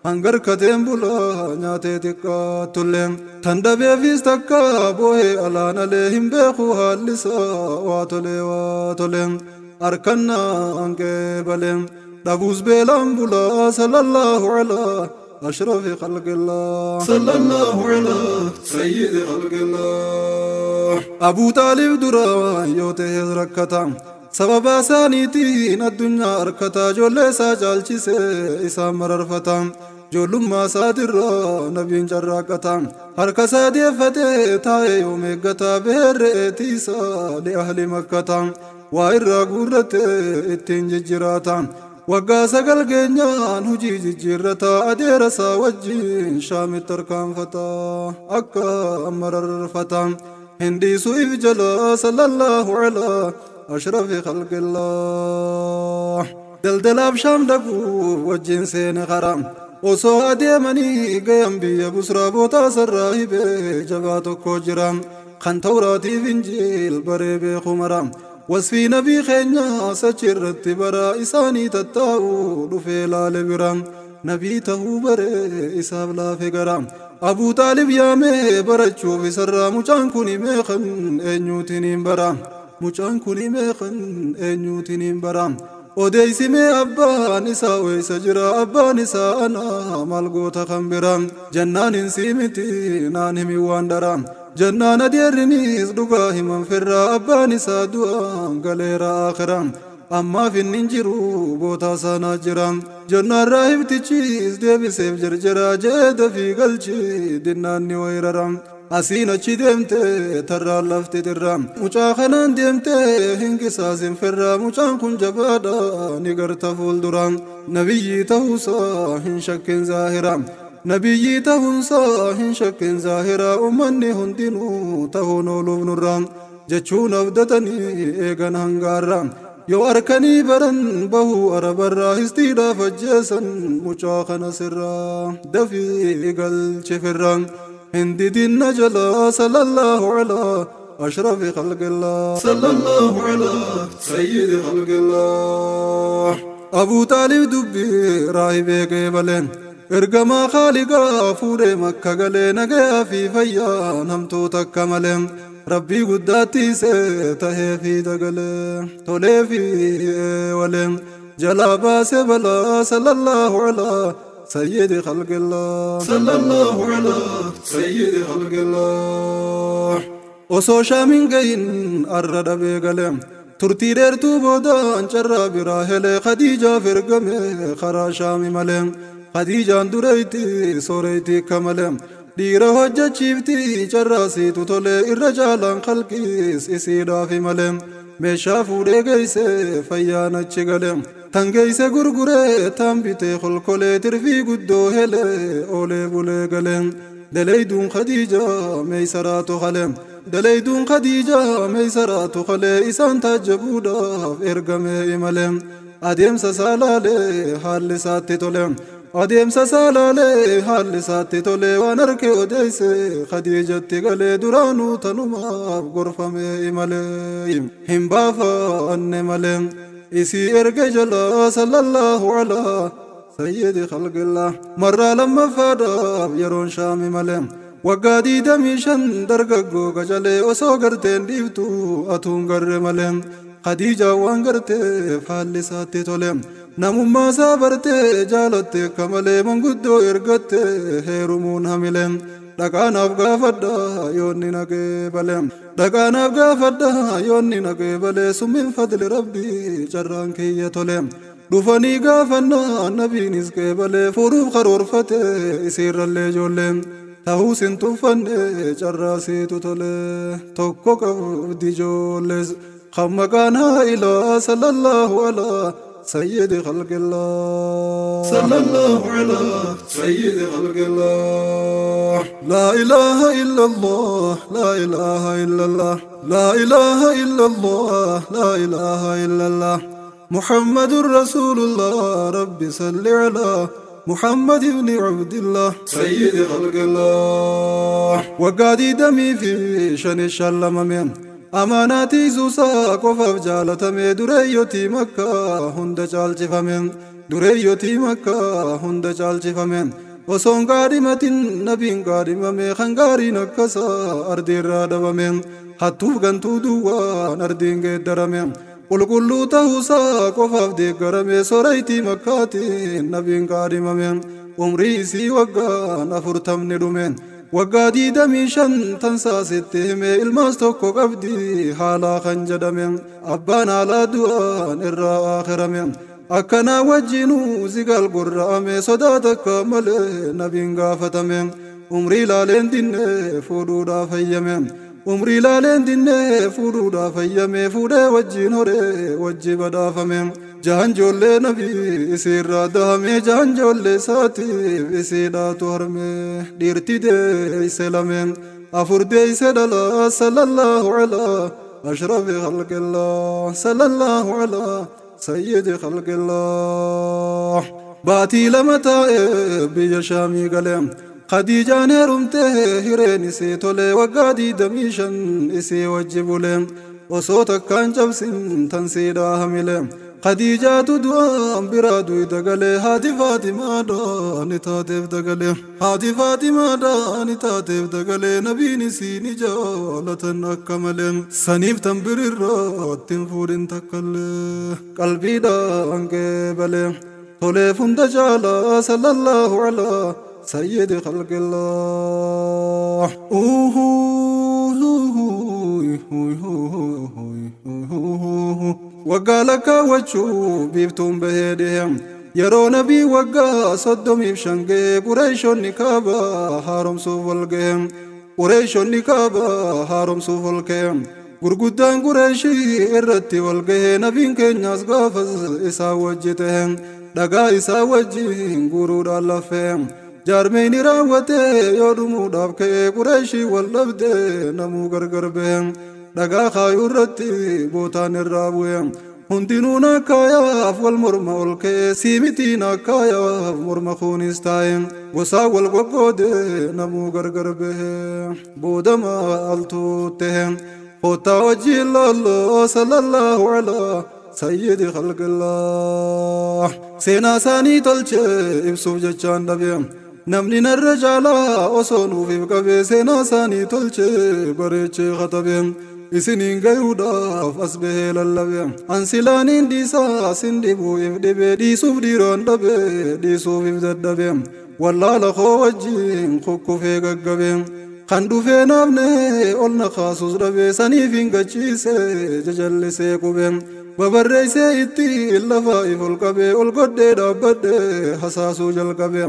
هنگر كتين بولا نياتي دكاتولي تندبي فيستكا بوهي ألانا لهم بيخو هالسا واتولي واتولي أركنا أنكبلم دبوس بلام بلا صلى الله على أشرف خلق الله صلى الله على سيد خلق الله أبو طالب درا يوته ركتا سبب سانيتين الدنيا أركتا جولي ساجالشيسي إسام مررفتا جولما سادرا نبين جراكتا هركا ساديفتي تاي يوميقتا بهرئتيسا لأهل مكة وإرى قرتي اتين ججراتا وقا سقل قنيان هجي ججرتا أديرسا وجين شام التركان فتا أكا مرر فتا هندي سويف جلا صلى الله على أشرف خلق الله دلدل بشام دقو وجين سين غرام osoo adeemanii gayan biyya busraa bootaa sarraahibee jabaa tokko jira kan tawraatiif injiil baree beeku mara wasfii nabii keenyaa sachi irratti bara isaanii tattaa'u dhufee laale bira nabii tahuu baree isaaf laafe gara Abuu Xaalib yaamee barachuuf isarraa mucaan kun meeqan eenyuutiin hin bara mucaan kun meeqan eenyuutiin hin bara odeessimee abbaan isaa weessa jira abbaan isaa anaa maal goota kan bira jannaan hin siimiti naan himi waan dara jannaan adeerrinis dhugaa himan firraa abbaan isaa du'aan galeera akhira ammaaf inni hin jiru bootaa sanaa jira jannaan raahibtichis deebiseef jarjara jee dafii galchi dinnaan ni weerara asiin achi deemte tarraan lafti dirra mucaa kanaan deemte hinqisaasin firra mucaan kun jabaadha ni garta fuuldura nabiyyi ta'uusaa hin shakkin zaahira nabiyyi ta'uunsaa hin shakkin zaahira ummanni hundinuu ta'uun ooluuf nurra jechuun abdatanii eegan hangaarra yoo arkanii baran bahuu arabarraa histiidhaaf ajjeesan mucaa kana sirraa dafii galche firra هندي دين جلا صلى الله على أشرف خلق الله صلى الله على سيد خلق الله أبو طالب دبي راهبي قبلين إرقما خالقا فوري مكة قلين قيا في فيا نمتو تكملين ربي قداتي سيته في دقلين تولي في ولين جلا باس بلا صلى الله على سيد خلق الله صلى الله على سيد خلق الله osoo shaamiin gayin arra dhabee galee turtii dheertuu boodaan carraa biraa helee Khadiijaaf ergame karaa shaami malee Khadiijaan dureeyti sooreyti akka malee dhiira hojjechiifti carraa siitu tolee irra caalaan khalqiis isiidhaafi malee meeshaa fuudhee geeyse fayyaan achi galee tan geeyse gurguree tan bitee kolkolee tirfii guddoo helee oolee bulee galee daleeyduun Khadiijaa meeysaraatu halee Dalayduun Khadiijaa Meeysaraatu qalee isaan taajjabuudhaaf ergamee imale. Adeemsa saalaalee haalli isaatti tole. Adeemsa saalaalee haalli isaatti tole waan harke odeesse Khadiijatti galee duraanuu tanumaaf gorfamee imale. Hin baafanne malee isii erge jalaa sallallahu alaa sayyidi khalqillah. Marraa lammaffaadhaaf yeroon shaami malee. Waggaa 25 dargaggoo qacalee osoo garteen dhiiftu atuun garre malee. Khadiijaa waan garteef haalli isaatti tole. Namummaa isaa bartee jaalatte akka malee manguddoo ergatte heerumuun hamile. Dhaqaanaaf gaafadha yoonni naqee bale. Dhaqaanaaf gaafadha yoonni naqee bale summin fadli rabbii carraan kiyya tole. Dhufanii gaafannaa nabiinis qeebalee fuudhuuf karoorfate isiirrallee ijoollee. Ta'uus hin tuffanne carraasiitu tole. Tokko qabdi ijoollees kan maqaan haa'ilaa sallallahu alaa sayyidi khalqillah. Sallallahu alaa sayyidi khalqillah. Laa ilaaha illallah, laa ilaaha illallah, laa ilaaha illallah, laa ilaaha illallah. Muhammadur Rasulullah, Rabbi salli alaa محمد بن عبد الله سيد خلق الله. Waggaa 25 shallamame. Amaanaatii suusaa qofaaf jaalatame dureeyyotii makkaa hunda caalchifame. Dureeyyotii makkaa hunda caalchifame. Osoon gaadhimatin nabiin gaadhimame kan gaariin akkasaa ardiirraa dhabame. Hattuuf gantuu duwwaan ardiin geeddarame. Qulqulluu ta'uusaa qofaaf deeggarame sooraytii makkaatiin nabiin gaadhimame. Umrii isii waggaan 40 dhume. Waggaa 25 tansaasitti hime ilmaas tokko qabdi haalaa kan jedhame. Abbaan haalaa du'aan irraa aakhirame. Akkanaa wajjinuu zigal gurra'ame sodaa takka malee nabiin gaafatame. Umrii laaleen dinne fuudhuudhaaf hayyame. Umrii laaleen dinne fuudhuudhaaf hayyame fuudhee wajjin horee wajji badhaafame. Jahan ijoollee nabii isiirraa dahame jahan ijoollee isaatiif isiidhaatu harme. Dhiirti deeyse lame afur deeyse dhalaa sallallahu alaa ashrafi khalqillah sallallahu alaa sayyidi khalqillah. Baatii 2 taa'ee biyya shaamii galee. Khadiijaan heerumtee hireen isii tolee waggaa 25 isii wajji bulee. Osoo takkaan cabsin tan siidhaa hamile. Khadiijaatu du'aan biraa du'i dagalee haati Faatimaadhaa ni taateef dagalee. Haati Faatimaadhaa ni taateef dagalee nabiin isii ni jaalatan akka malee. Saniif tan birirraa ittiin fuudhin takkallee qalbiidhaan qeebalee. Toleef hunda caalaa sallallahu alaa sayyidi khalqillah. Waggaa lakkaawwachuu biiftuun bahee dhihe. Yeroo nabii waggaa 35 ga'e Qureeshonni kaabaa haaromsuuf wal ga'e. Qureeshonni kaabaa haaromsuuf wal ga'e. Gurguddaan Qureeshii irratti wal ga'e nabiin keenyaas gaafas isaa wajji ta'e. Dhagaa isaa wajjin guuruudhaan laffee. Jaarmeyni raawwatee yoo dhumuudhaaf ka'e Qureeshii wal dhabdee namuu gargar bahe. Dhagaa kaayuu irratti bootaan irraa bu'e. Hundinuu nakkaayaaf wal morma ol ka'e siimitiin akkaayaaf morma kunis taa'e. Gosaa wal qoqqoodee namuu gargar bahe. Booda maaltu ta'e. Kottaa wajjin laalloo sallallahu alaa sayyidi khalqillah. Seenaa isaanii tolchee ibsuuf jechaan dhabe. Namni narra caalaa osoo nuufiif qabee seenaa isaanii tolchee bareechee katabe. Isiniin gayuudhaaf as bahee lallabe. Ansilaaniin dhiisaa sin dhibuu if dhibee dhiisuuf dhiiraan dhabe dhiisuuf if dadhabe. Wallaala koo wajjin kukkufee gaggabe. Kan dhufee naafne ol na kaasus dhabe saniif hin gachiise jajallisee qube. Babarreessee itti lafa if ol qabee ol godhee dhaabbadhee hasaasuu jalqabe.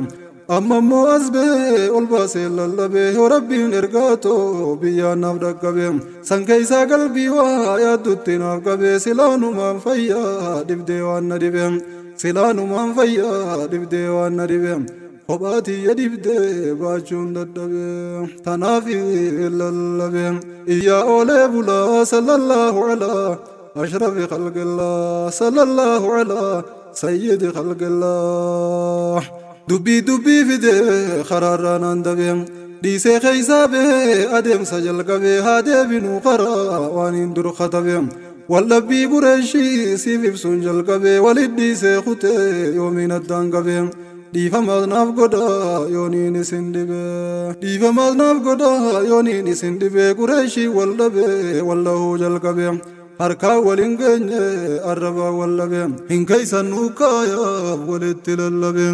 Amma immoo as bahee ol baasee lallabee yoo rabbiin ergaatoo biyyaan naaf dhaqqabe. San keessaa qalbii waa yaaddutti naaf qabee silaanumaan fayyaa dhibdee waan na dhibe. Silaanumaan fayyaa dhibdee waan na dhibe. Kophaati yadibdee baachuun dadhabe tanaaf lallabe iyyaa oolee bulaa sallallahu alaa ashrafi khalqillah sallallahu alaa sayyidi khalqillah. Dubbii dubbii fidee karaarraa naan dabe dhiisee keeysaa bahee adeemsa jalqabee haa deebinuu karaa waan hin dur katabe. Wallabbii Qureeshii siif ibsuun jalqabee walit dhiisee kutee yoomiin addaan qabee. Dhiifamaas naaf godhaa yooniin isin dhibee dhiifamaas naaf godhaa yooniin isin dhibee Qureeshii wal dhabee wallahuu jalqabee harkaan waliin geenye arrabaa wal dhabee hin keeysan nuukkaayaaf walitti lallabee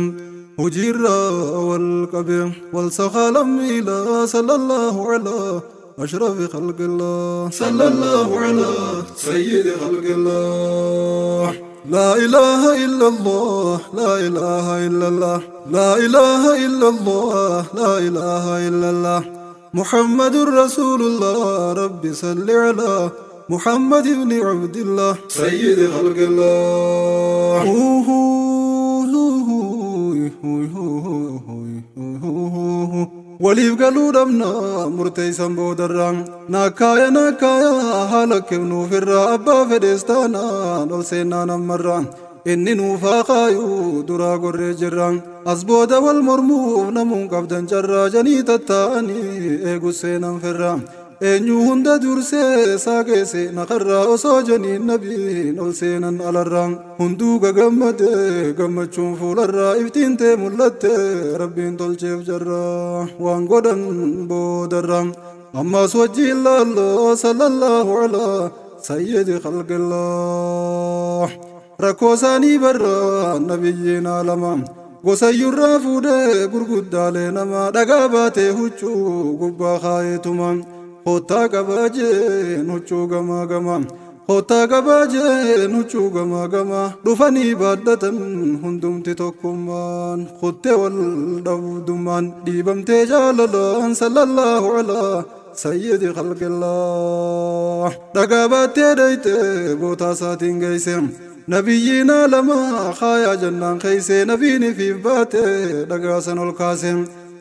hojiirraa wal qabee wal sakaalan miilaa sallallahu alaa ashrafi khalqillah sallallahu alaa sayyidi khalqillah. لا إله إلا الله لا إله إلا الله لا إله إلا الله لا إله إلا الله محمد رسول الله رب صل على محمد بن عبد الله سيد خلق الله. Waliif galuu dhabnaa murteessan boodarraa nakkaaya nakkaaya haala kennuufirraa abbaa fedhees taanaan ol seennaan ammarraa inni nuufaa kaayuu duraa gorree jirra as booda wal mormuuf namuun qabdan carraa janii tattaa'anii eegus seenan firraa eenyu hunda dursee saageesse naqarraa osoo janiin nabiin ol seenan alarraa hunduu gagammadee gammachuun fuularraa iftiin tee mul'atte rabbiin tolcheef jarraa waan godhan boodarraa ammas wajjiin laalloo sallallahu alaa sayyidi khalqillah. Rakkoo isaanii barraa nabiyyiin alamaa gosayyurraa fuudhee gurguddaalee namaa dhagaa baatee huccuu gubbaa kaayeetuma kottaa qabaa jeen huccuu gamaa gamaa kottaa qabaa jeen huccuu gamaa gamaa dhufanii baaddatan hundumti tokkummaan kuttee wal dhabdummaan dhiibamtee jaalalaan sallallahu alaa sayyidi khalqillah. Dhagaa baattee daytee bootaa isaatiin geeyse nabiyyiin alamaa kaayaa jannaan keeyse nabiin ifiif baatee dhagaa san ol kaase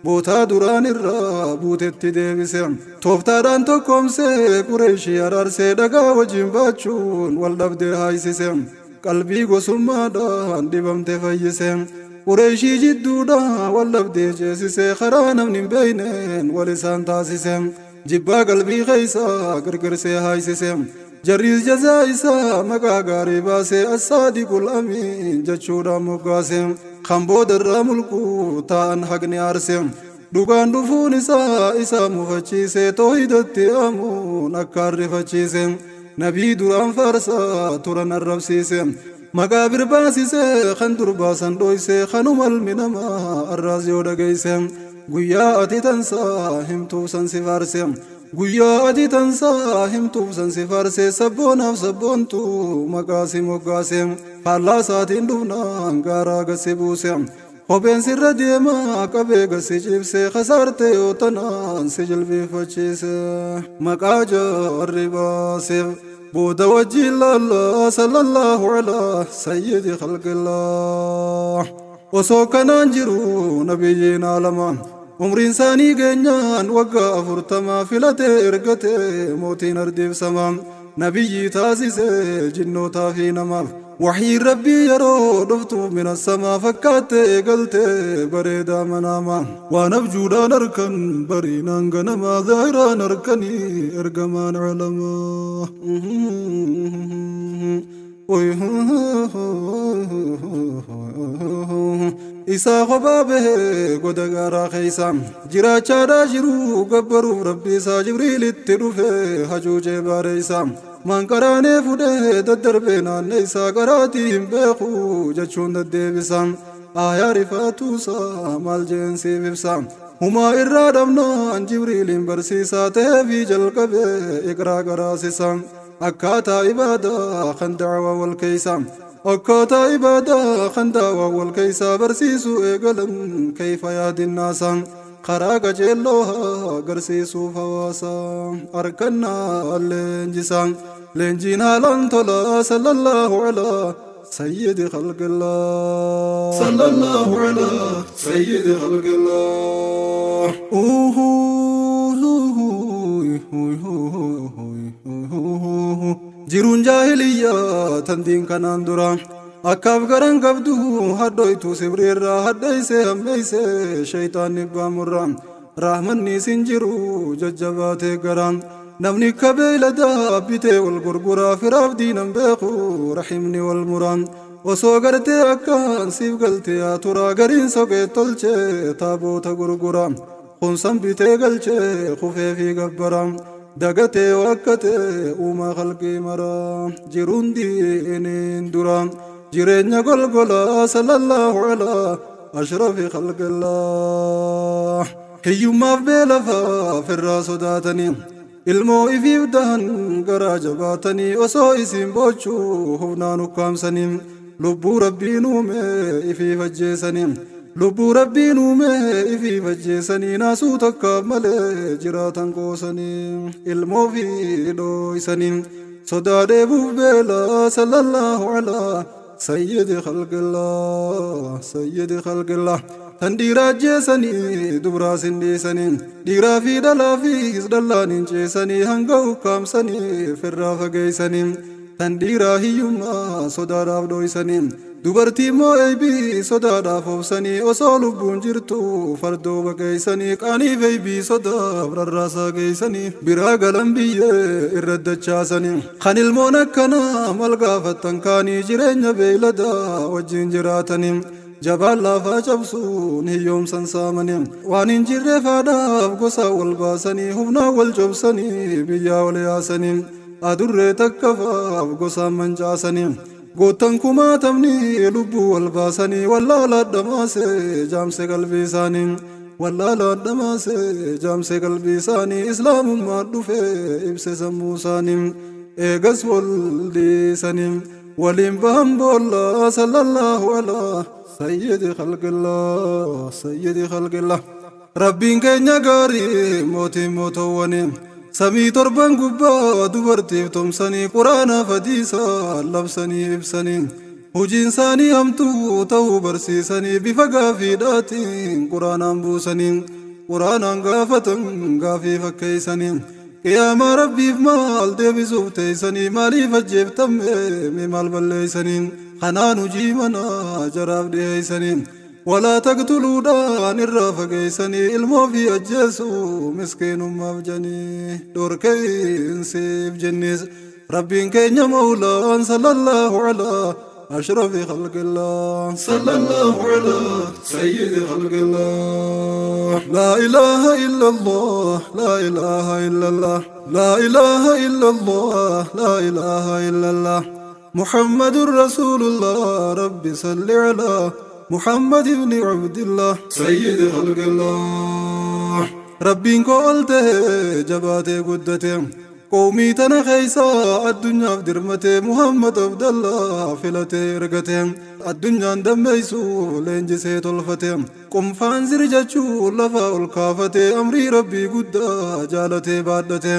bootaa duraan irraa buutetti deebise tooftaadhaan tokkoomsee Qureeshii araarsee dhagaa wajjin baachuun wal dhabdee haaysise qalbii gosummaadhaan dhibamte fayyise Qureeshii jidduudhaan wal dhabdee ceesise karaa namni hin beeyneen wal isaan taasise jibbaa qalbii keeysaa girgirsee haaysise jarriis jazaa isaa maqaa gaarii baasee assaadiqul amiin jechuudhaan moggaase kan boodarraa mulquu ta'an haqni aarse dhugaan dhufuun isaa isaa mufachiise toohidatti amuun akka arrifachiise nabii duraan faarsaa turan arrabsiise maqaa birbaasise kan durbaasan dhoyse kanuma ilmi namaa arraas yoo dhageeyse guyyaa ati tansaa himtuuf san si faarse guyyaa ati tansaa himtuuf san si faarse sabboonaaf sabboontuu maqaa si moggaase faallaa isaatiin dhufnaan gaaraa gasi buuse kopheen sirra deemaa qabee gasi cibse kasaarte yoo tanaan si jilbeeffachiise maqaa jaarri baaseef booda wajjiin laallaa sallallahu alaa sayyidi khalqillah. Osoo kanaan jiru nabiyyiin alamaa umriin isaanii geenyaan waggaa 40 filatee ergatee mootiin ardiif samaa nabiyyi taasise jinnootaa fi namaaf waxii rabbii yeroo dhuftuuf mina samaa fakkaattee eegaltee bareedaa manaamaa waan abjuudhaan harkan bariinaan ganamaa zaahiraan harkanii ergamaan calamaa. Isaa kophaa bahee goda gaaraa keeysa jiraachaadhaa jiruu gabbaruuf rabbi isaa Jibriilitti dhufee hacuucee baareeysa manqaraanee fudhee daddarbee naanne isaa qaraatii hin beeku jechuun deddeebisa aayaa rifaatuusaa maal jeen siif ibsa humaa irraa dhabnaan Jibriiliin barsiisaa ta'eefii jalqabee iqraa qaraasisa akkaataa ibaadaa kan dacwaa wal keeysa akkaataa ibaadaa kan dacwaa wal keeysaa barsiisuu eegalan kayfa yaadinnaasa karaa qajeelloo agarsiisuuf hawaasa harkannaa leenjisa leenjiin haalaan tola sallallahu alaa سيد خلق الله صلى الله على سيد خلق الله. Jiruun jaahiliyyaa tan diin kanaan dura akkaaf garan qabdu hadhoytu sibriirraa hadheeyse hammeeyse shaytaanni baamurra rahmanni isin jiru jajjabaatee garaan namni akka beeyladaa bitee wal gurguraa firaaf diinan beeku rahimni wal muraan osoo gartee akkaan siif galtee yaa turaa gariin soqee tolchee taaboota gurguraa kunsan bitee galchee kufee fi gabbaraa dagatee wakkatee uumaa khalqii maraa jiruun diiniin dura jireenya golgolaa sallallahu alaa ashrafi khalqillah. Hiyyummaaf beelafaa firraa sodaatanii ilmoo ifiif dahan garaa jabaatanii osoo isin boochuu humnaan ukkaamsanii lubbuu rabbiin uume ifiif ajjeesanii lubbuu rabbiin uume ifiif ajjeesanii naasuu takkaaf malee jiraatan qoosanii ilmoo fi dhooysanii sodaa dheebuuf beelaa sallallahu alaa sayyidi khalqillah sayyidi khalqillah. Tan dhiiraa ajjeesanii dubraas hin dhiisanii dhiiraa fi dhalaafis dhallaan hin ceesanii hanga ukkaamsanii firraa fageeysanii tan dhiiraa hiyyummaa sodaadhaaf dhooysanii dubartii immoo eeybii sodaadhaaf obsanii osoo lubbuun jirtu fardoo baqeeysanii qaaniif eeybii sodaaf rarraasaa geeysanii biraa galan biyyee irra dachaasanii kan ilmoon akkanaa mal gaafattan kaanii jireenya beeyladaa wajjin jiraatanii jabaan laafaa cabsuun hiyyoomsan saamanii waan hin jirre faadhaaf gosa wal baasanii humnaa wal cobsanii biyyaa wal yaasanii adurree takkafaaf gosaan mancaasanii goottan kumaatamni lubbuu wal baasanii wallaalaa dhamaase jaamse qalbii isaanii wallaalaa dhamaase jaamse qalbii isaanii islaamummaa dhufe ibse sammuu isaanii eegas wal dhiisanii waliin bahan boollaa sallallahu alaa sayyidi khalqillah sayyidi khalqillah. Rabbiin keenya gaarii mootiin mootowwanii samii torban gubbaa dubartiif tumsanii quraanaaf hadiisaa labsanii ibsanii hojiin isaanii hamtuu ta'uu barsiisanii bifa gaafiidhaatiin quraanaan buusanii quraanaan gaafatan gaafii fakkeeysanii qiyaamaa rabbiif maal deebisuuf teeysanii maaliif ajjeeftamme mee maal balleeysanii kanaan hojii manaa jaraaf dhiheeysanii walaa taqtuluudhaan irraa fageeysanii ilmoo fi ajjeesuu miskiinummaaf janii dhorkeensiif jennis rabbiin keenya mawlaan sallallahu alaa ashrafi khalqillah sallallahu alaa sayyidi khalqillah. Laa ilaaha illallah laa ilaaha illallah laa ilaaha illallah laa ilaaha illallah محمد رسول الله رب صل على محمد بن عبد الله سيد خلق الله. ربين قلته جباته قدته قومي تنخيسا الدنيا في درمته محمد عبد الله فلته رقته الدنيا دميسو لينجسي تلفته قم فانزر جچو لفا الكافته امري ربي قدا جالته بادته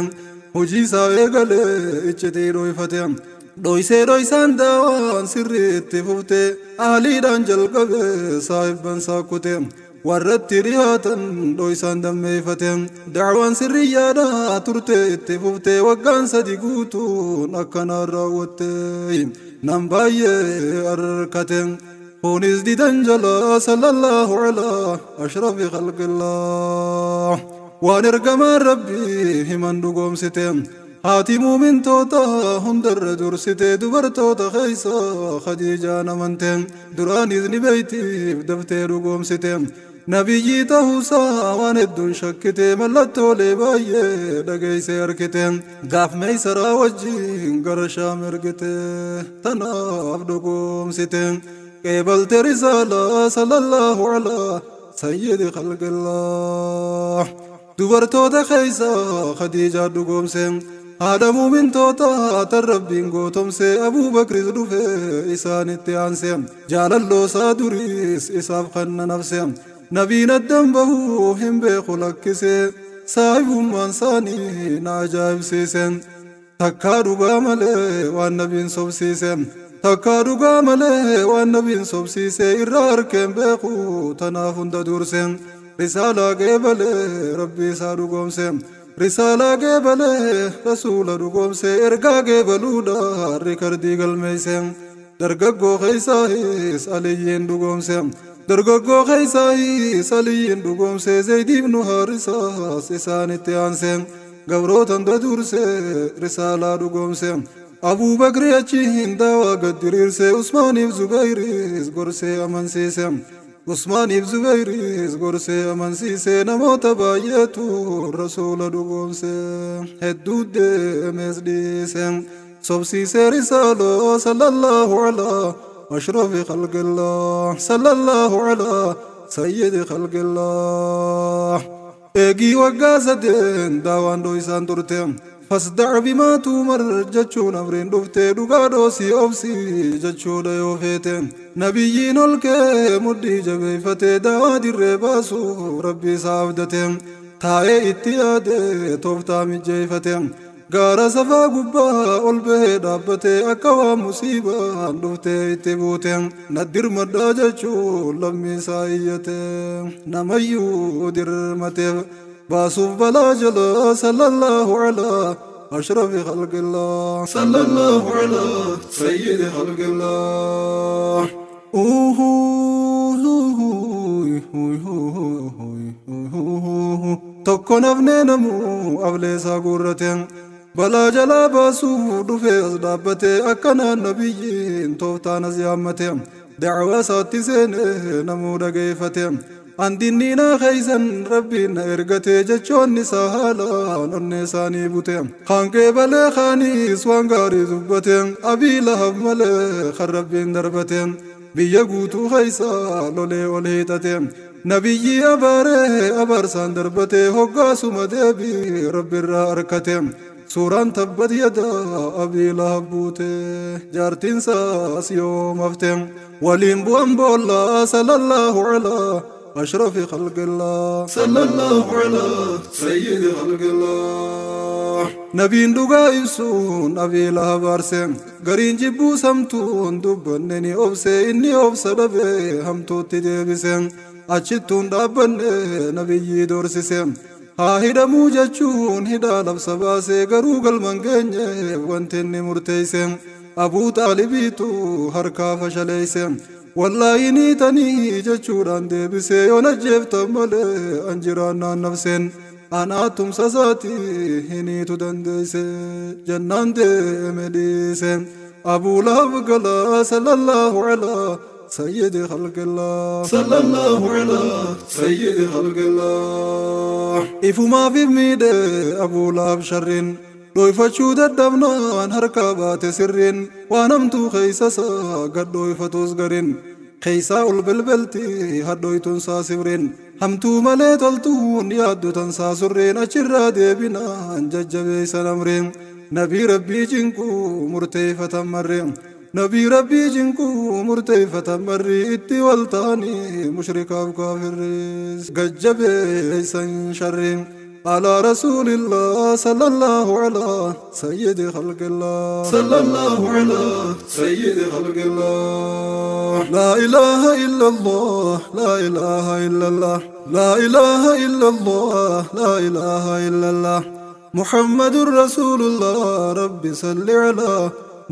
hojii isaa eegalee iccitii dhoyfate dhoysee dhoysaan daawaan sirriitti fufte aaliidhaan jalqabe saahibban saakkute warratti dhihaatan dhoysaan dammeeyfate dacwaan sirriyyaadhaa turte itti fufte waggaan sadi guutuun akkanaan raawwatte nam baay'ee arkate kunis didan jalaa sallallahu alaa ashrafi khalqillah. Waan ergamaan rabbii himan dhugoomsite haati muumintoota hundarra dursite dubartoota keessa Khadiijaan amante duraanis ni beeytiif daftee dhugoomsite nabiyyii ta'uusaa waan hedduun shakkite mallattoolee baay'ee dhageeyse arkite gaaf meeysaraa wajjin gara Shaam ergite tanaaf dhugoomsite qeebalte risaalaa sallallahu alaa sayyidi khalqillah. Dubartoota keessa Khadiijaa dhugoomse haadha muumintoota tan rabbiin gootomse Abuubakris dhufe isaanitti aanse jaalalloo isaa duriis isaaf kanna nafse nabiin addan bahuu hin beeku lakkise saahibummaan isaanii na ajaa'ibsiise takkaa dhugaa malee waan nabiin sobsiise Takkaa dhugaa malee waan nabiin sobsiise irraa harkeen beeku tanaaf hunda durse. Risaalaa geebalee rabbi isaa dhugoomse. Risaalaa geebalee rasuula dhugoomse ergaa geebaluudha rikardii galmeeyse. Dargaggoo keeysaayis Aliyyiin dhugoomse. Dargaggoo keeysaayis Aliyyiin dhugoomse Zayd ibnu Haarisaas isaanitti aanse. Gabrootan dursee risaalaa dhugoomse. Abuu Bakri achiin daawaa gad diriirse Usmaaniif Zubayriis gorsee amansiise. Usmaaniif Zubayriis gorsee amansiise namoota baay'eetu rasuula dhugoomse. Hedduu deemees dhiise. Sobsiise risaaloo sallallahu alaa ashrafi khalqillah sallallahu alaa sayyidi khalqillah. Eegii waggaa sadeen daawaan dhoysaan turte. Fasdac bimaa tuumar jechuun amriin dhufte dhugaa dhoosii obsii jechuudha yoo feete. Nabiyyiin ol kee mudhii jabeeffatee daawaa dirree baasuuf rabbi isaa abdate. Taa'ee itti yaade tooftaa mijeeffate. Gaara safaa gubbaa ol bahee dhaabbatee akka waan musiibaan dhuftee itti buute. Naddirmadhaa jechuun lammii isaa iyyate. Namayyuu dirmateef baasuuf balaa jala sallallahu alaa ashrafi khalqillah sallallahu alaa sayyidi khalqillah. Tokko nafnee namuu ableesaa guurrate. Balaa jalaa baasuuf dhufee as dhaabbate akkanaan nabiyyiin tooftaan as yaammate. Dacwaa isaatti seenee namuu dhageeffate. Andinniinaa keeysan rabbiin na ergate jechoonni isaa haalaan onnee isaanii bute. Kaan qeebalee kaaniis waan gaarii dubbate. Abii Lahab malee kan rabbiin darbate. Biyya guutuu keeysaa lolee ol hiixate. Nabiyyi abaaree abaarsaan darbate hoggaasuma deebii rabbiirraa arkate. Suuraan tabbat yadaa Abii Lahab buute jaartiin isaas yoom hafte. Waliin bu'an boollaa sallallahu alaa ashrafi khalqillah sallallahu alaa sayyidi khalqillah. Nabiin dhugaa ibsuun Abii Lahab aarse. Gariin jibbuu samtuun dubbanne ni obse inni obsa dhabee hamtuutti deebise. Achittuun dhaabbanne nabiyyii doorsise. Haa hidhamuu jechuun hidhaa labsa baasee garuu galman geenyeef wanti inni murteeyse. Abuu Xaalibiitu harkaa fashaleeyse. Wallaahi ni tanii jechuudhaan deebisee yoon ajjeeftan malee an jiraannaan nafseen. Anaa tumsa isaatii hiniitu dandeeyse jennaan deeme dhiise. Abuu Lahab galaa sallallahu alaa sayyidi khalqillah sallallahu alaa sayyidi khalqillah. Ifumaaf miidhe Abuu Lahab sharriin dhoyfachuu dadhabnaan harkaa baate sirriin waan hamtuu keeysa isaa gad dhoyfatus gariin keeysaa ol belbelti hadhoytuun saa sibriin hamtuu malee toltuun yaaddu tan saa surriin achirraa deebinaan jajjabeeysan amriin nabii rabbii cinquu murteeffatan marreen nabii rabbii cinquu murteeffatan marri itti wal ta'anii mushrikaaf kaafirris gajjabeeysan sharriin. على رسول الله صلى الله على سيد خلق الله صلى الله على سيد خلق الله. لا إله إلا الله لا إله إلا الله لا إله إلا الله لا إله إلا الله محمد رسول الله رب صل على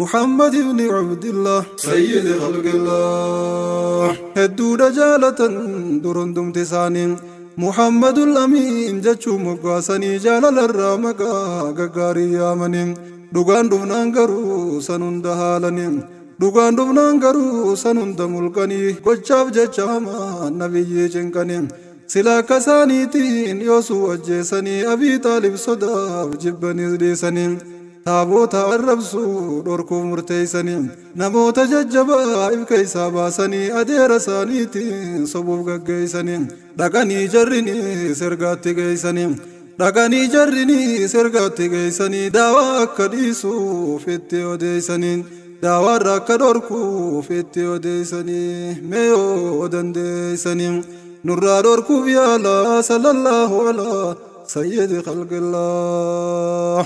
محمد بن عبد الله سيد خلق الله. هدو رجالة درندم تسانين محمد الأمين جتشو مقاسني جلال الرامقا غغاري يامنين دوغان دفنان غرو سنون دهالنين دوغان دفنان غرو سنون دملقني قچاف جچاما نبي جنقنين سلا كسانيتين يوسو أجيسني أبي طالب صداف جبني ديسنين تابوتا الربسو دوركو مرتيسني نموت ججبا إفكيسا باسني أدير سانيتين صبوب غغيسني دقني جرني سرغاتي غيسني دقني جرني سرغاتي غيسني داوا كديسو فيتي وديسني داوا راك دوركو فيتي وديسني ميو دنديسني نورا دوركو بيالا صلى الله على سيد خلق الله.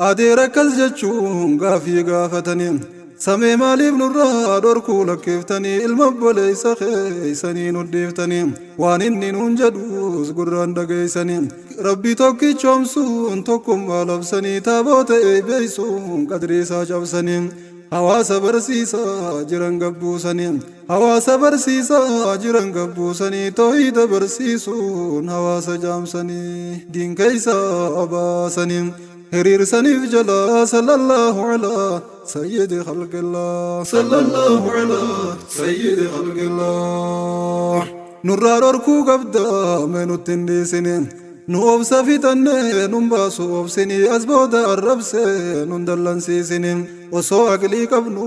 Adeera akkas jechuun gaafii gaafatanii samee maaliif nurraa dhorkuu lakkeeftanii ilma obboleessa keeysanii nu dhiiftanii waan inni nuun jedhus gurraan dhageeysanii rabbi tokkichoomsuun tokkummaa labsanii taaboota eebeeysuun qadrii isaa cabsanii hawaasa barsiisaa jiran gabbuusanii hawaasa barsiisaa jiran gabbuusanii toohida barsiisuun hawaasa jaamsanii diin keeysaa baasanii hiriirsaniif jalaa sallallahu alaa sayyidi khalqillah sallallahu alaa sayyidi khalqillah nurraa dhorkuu qabdaa mee nutti hin dhiisini nu obsa fixannee nun baasu obsinii as booda arrabsee nun dallansiisini osoo aqlii qabnu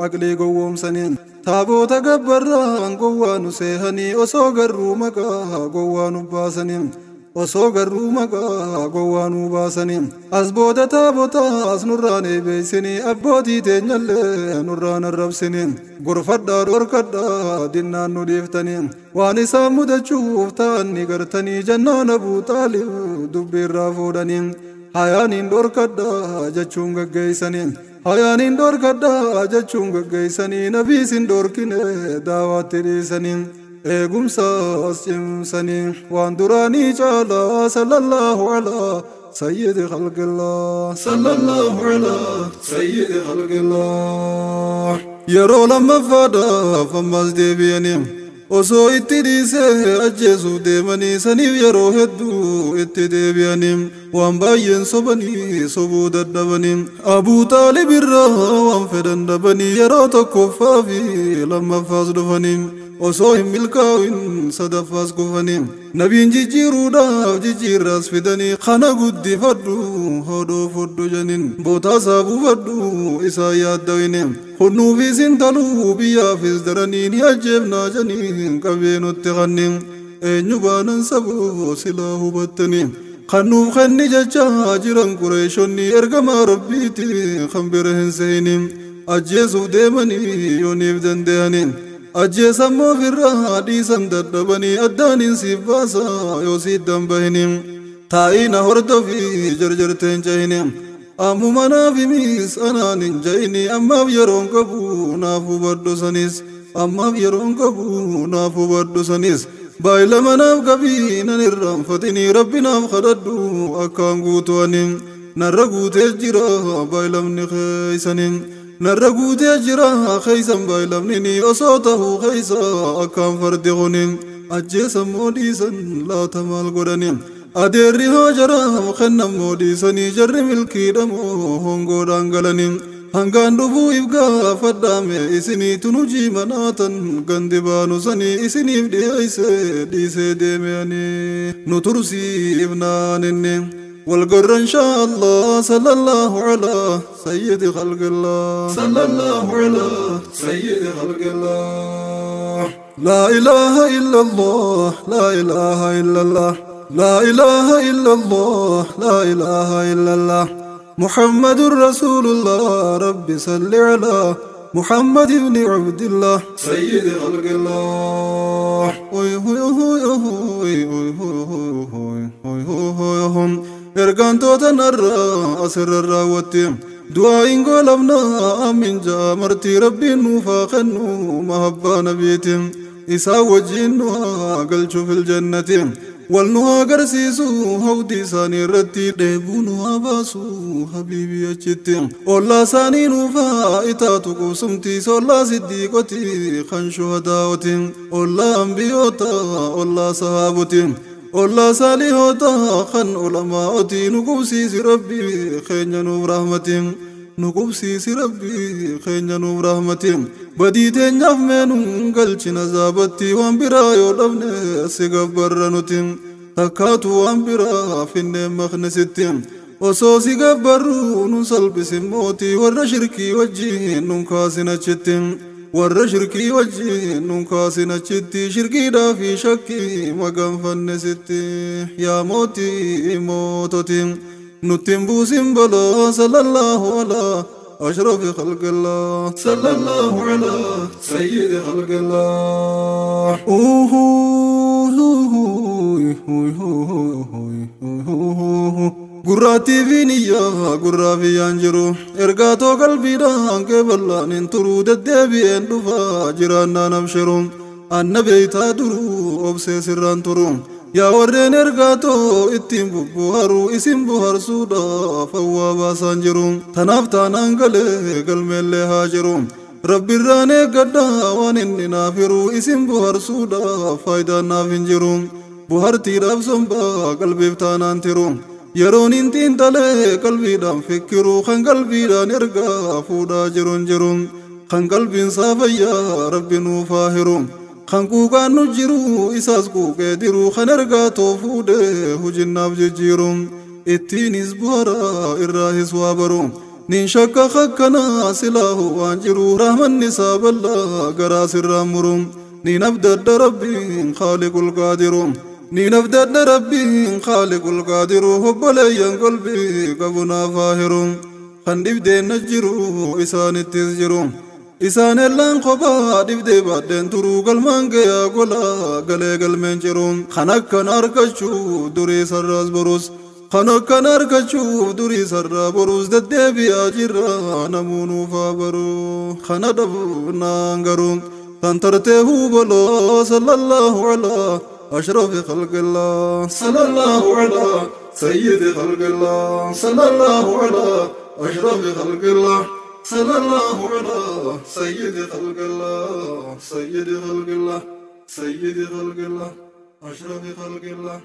aqlii gowwoomsanii taaboota gabbarraan gowwaa nu seehanii osoo garruu maqaa gowwaa nu baasanii osoo garruu maqaa gowwaa nu baasanii as booda taabotaas nurraan eebeeysinii abbootii teenyallee nurraan arrabsinii gorfadhaa dhorkadhaa dinnaan nu dhiiftanii waan isaan mudachuuf ta'an ni gartanii jannaan Abuu Xaalib dubbiirraa fuudhanii hayaaniin dhorkadhaa jechuun gaggeeysanii hayaaniin dhorkadhaa jechuun gaggeeysanii nabiis hin dhorkine daawaatti dhiisanii eegumsaas cimsanii waan duraanii caalaa sallallahu alaa sayyidi khalqillah sallallahu alaa sayyidi khalqillah yeroo lammaffaadhaaf ammas deebi'anii osoo itti dhiisee ajjeesuuf deemanii saniif yeroo hedduu itti deebi'anii waan baay'een sobanii sobuu dadhabanii Abuu Xaalib irraa waan fedhan dhabanii yeroo tokkoffaa fi lammaffaas dhufanii osoo hin milkaa'in sadaffaas kufanii nabiin jijjiiruudhaaf jijjiirraas fidanii kana guddifadhu hodhoo fudhu janin bootaasaa buufadhu isaa yaaddawine hunnuufis hin taluu biyyaafis daranii ni ajjeefnaa janiin qabee nutti kanni eenyu baanan saboo silaa hubattanii kannuuf kenni jechaa jiran qureeshonni ergamaa rabbiiti kan bira hin seeyini ajjeesuuf deemanii yooniif danda'anii ajjeesammoo ofirraa dhiisan dadhabanii addaaniin siif baasaa yoo siiddan bahini taa'ina hordofii jarjarteen cehini ammuma naaf himis anaan hin jehini ammaaf yeroon qabu naaf hubadhu sanis ammaaf yeroon qabu naaf hubadhu sanis baay'ilama naaf qabii nan irraanfatinii rabbi naaf kadhadhu akkaan guutu ani narra guutee jira baay'ilamni keeysanii narra guutee jira keeysan baay'ilamni osoo tahuu keeysa akkaan fardi kuni ajjeesammoo dhiisan laata maal godhani adeerri haajaraaf kennammoo dhiisanii jarri milkiidhamoo hongoodhaan galanii hangaan dhufuu if gaafadhaame isinii tunujii manaatan gandi baanu sanii isiniif dhiyeeyse dhiisee deemeani nu tursiif naaninni والقر إن شاء الله صلى الله على سيد خلق الله صلى الله على سيد خلق الله لا إله إلا الله لا إله إلا الله لا إله إلا الله لا إله إلا الله محمد رسول الله رب صل على محمد بن عبد الله سيد خلق الله هوي هوي هوي هوي هوي هوي هوي هوي ergaantoota narraa asirra raawwatte du'aa'iin goolabnaa amiin jaa martii rabbiin nuuf haa kennu mahabbaa nabiiti isaa wajjiin nu haa galchu fil jannati wal nu haa agarsiisu hawdii isaanii irratti dheebuu nu haa baasu habiibii achitti ollaa isaanii nuuf haa itaatu qubsumtiis ollaa siddiiqoti kan shuhadaa'oti ollaa ambiyoota ollaa sahaaboti ollaa saalihoota kan ulamaa'oti nu qubsiisi rabbii keenya nuuf rahmati nu qubsiisi rabbii keenya nuuf rahmati badii teenyaaf meenuun galchina zaabatti waan biraa yoo dhabne si gabbarra nuti takkaatu waan biraa finneen maknisitti osoo si gabbarru nun salphisin mootii warra shirkii wajjiin nun kaasin achitti warra shirkii wajjiin nun kaasin achitti shirkiidhaa fi shakkii maganfanne sitti yaa mootii moototi nutti hin buusin balaa sallallahu alaa أشرف خلق الله صلى الله على سيد خلق الله Gurraattii fi niyyaa gurraa fi yaan jiru ergaatoo qalbiidhaan qeeballaan hin turuu deddeebi'een dhufaa jiraannaan abshiru anna beeytaa duruu obsee sirraan turu yaa warreen ergaatoo ittiin bubbuharuu isin buharsuudhaaf hawwaa baasaan jiru tanaaf taanaan galee galmeellee haa jiru rabbirraan eeggadhaa waan inni naaf hiruu isin buharsuudhaaf faayidaan naaf hin jiru buhartiidhaaf sombaa qalbiif taanaan tiru yeroon hin xiinxalee qalbiidhaan fikkiruu kan qalbiidhaan ergaa fuudhaa jiru hin jiru kan qalbiin saafayyaa rabbi nuuf haa hiru kan quuqaan nu jiru isaas quuqee diru kan ergaa too fuudhee hujinnaaf jijjiiru ittiinis buharaa irraahis waa baru nin shakka akkanaa silaahu waan jiru rahmanni isaa bal'aa garaa sirraan muru nin abdadda rabbiin khaaliqul qaadiru nin abdadda rabbiin khaaliqul qaadiru obboleeyyan qalbii qabu naaf haa hiru kan dhibdeen na jiru isaanittis jiru isaan ellaan kophaa dhibdee baadheen turuu galmaan gayaa golaa galee galmeen jiru kan akkan argachuu durii sarraas borus kan akkan argachuuf durii sarraa borus deddeebi'aa jirra namuu nuuf haa baruu kana dhabnaan garuu tan tartee hubaloo sallallahu alaa أشرف خلق الله صلى الله على سيد خلق الله صلى الله على أشرف خلق الله صلى الله على سيد خلق الله سيد خلق الله سيد خلق الله أشرف خلق الله.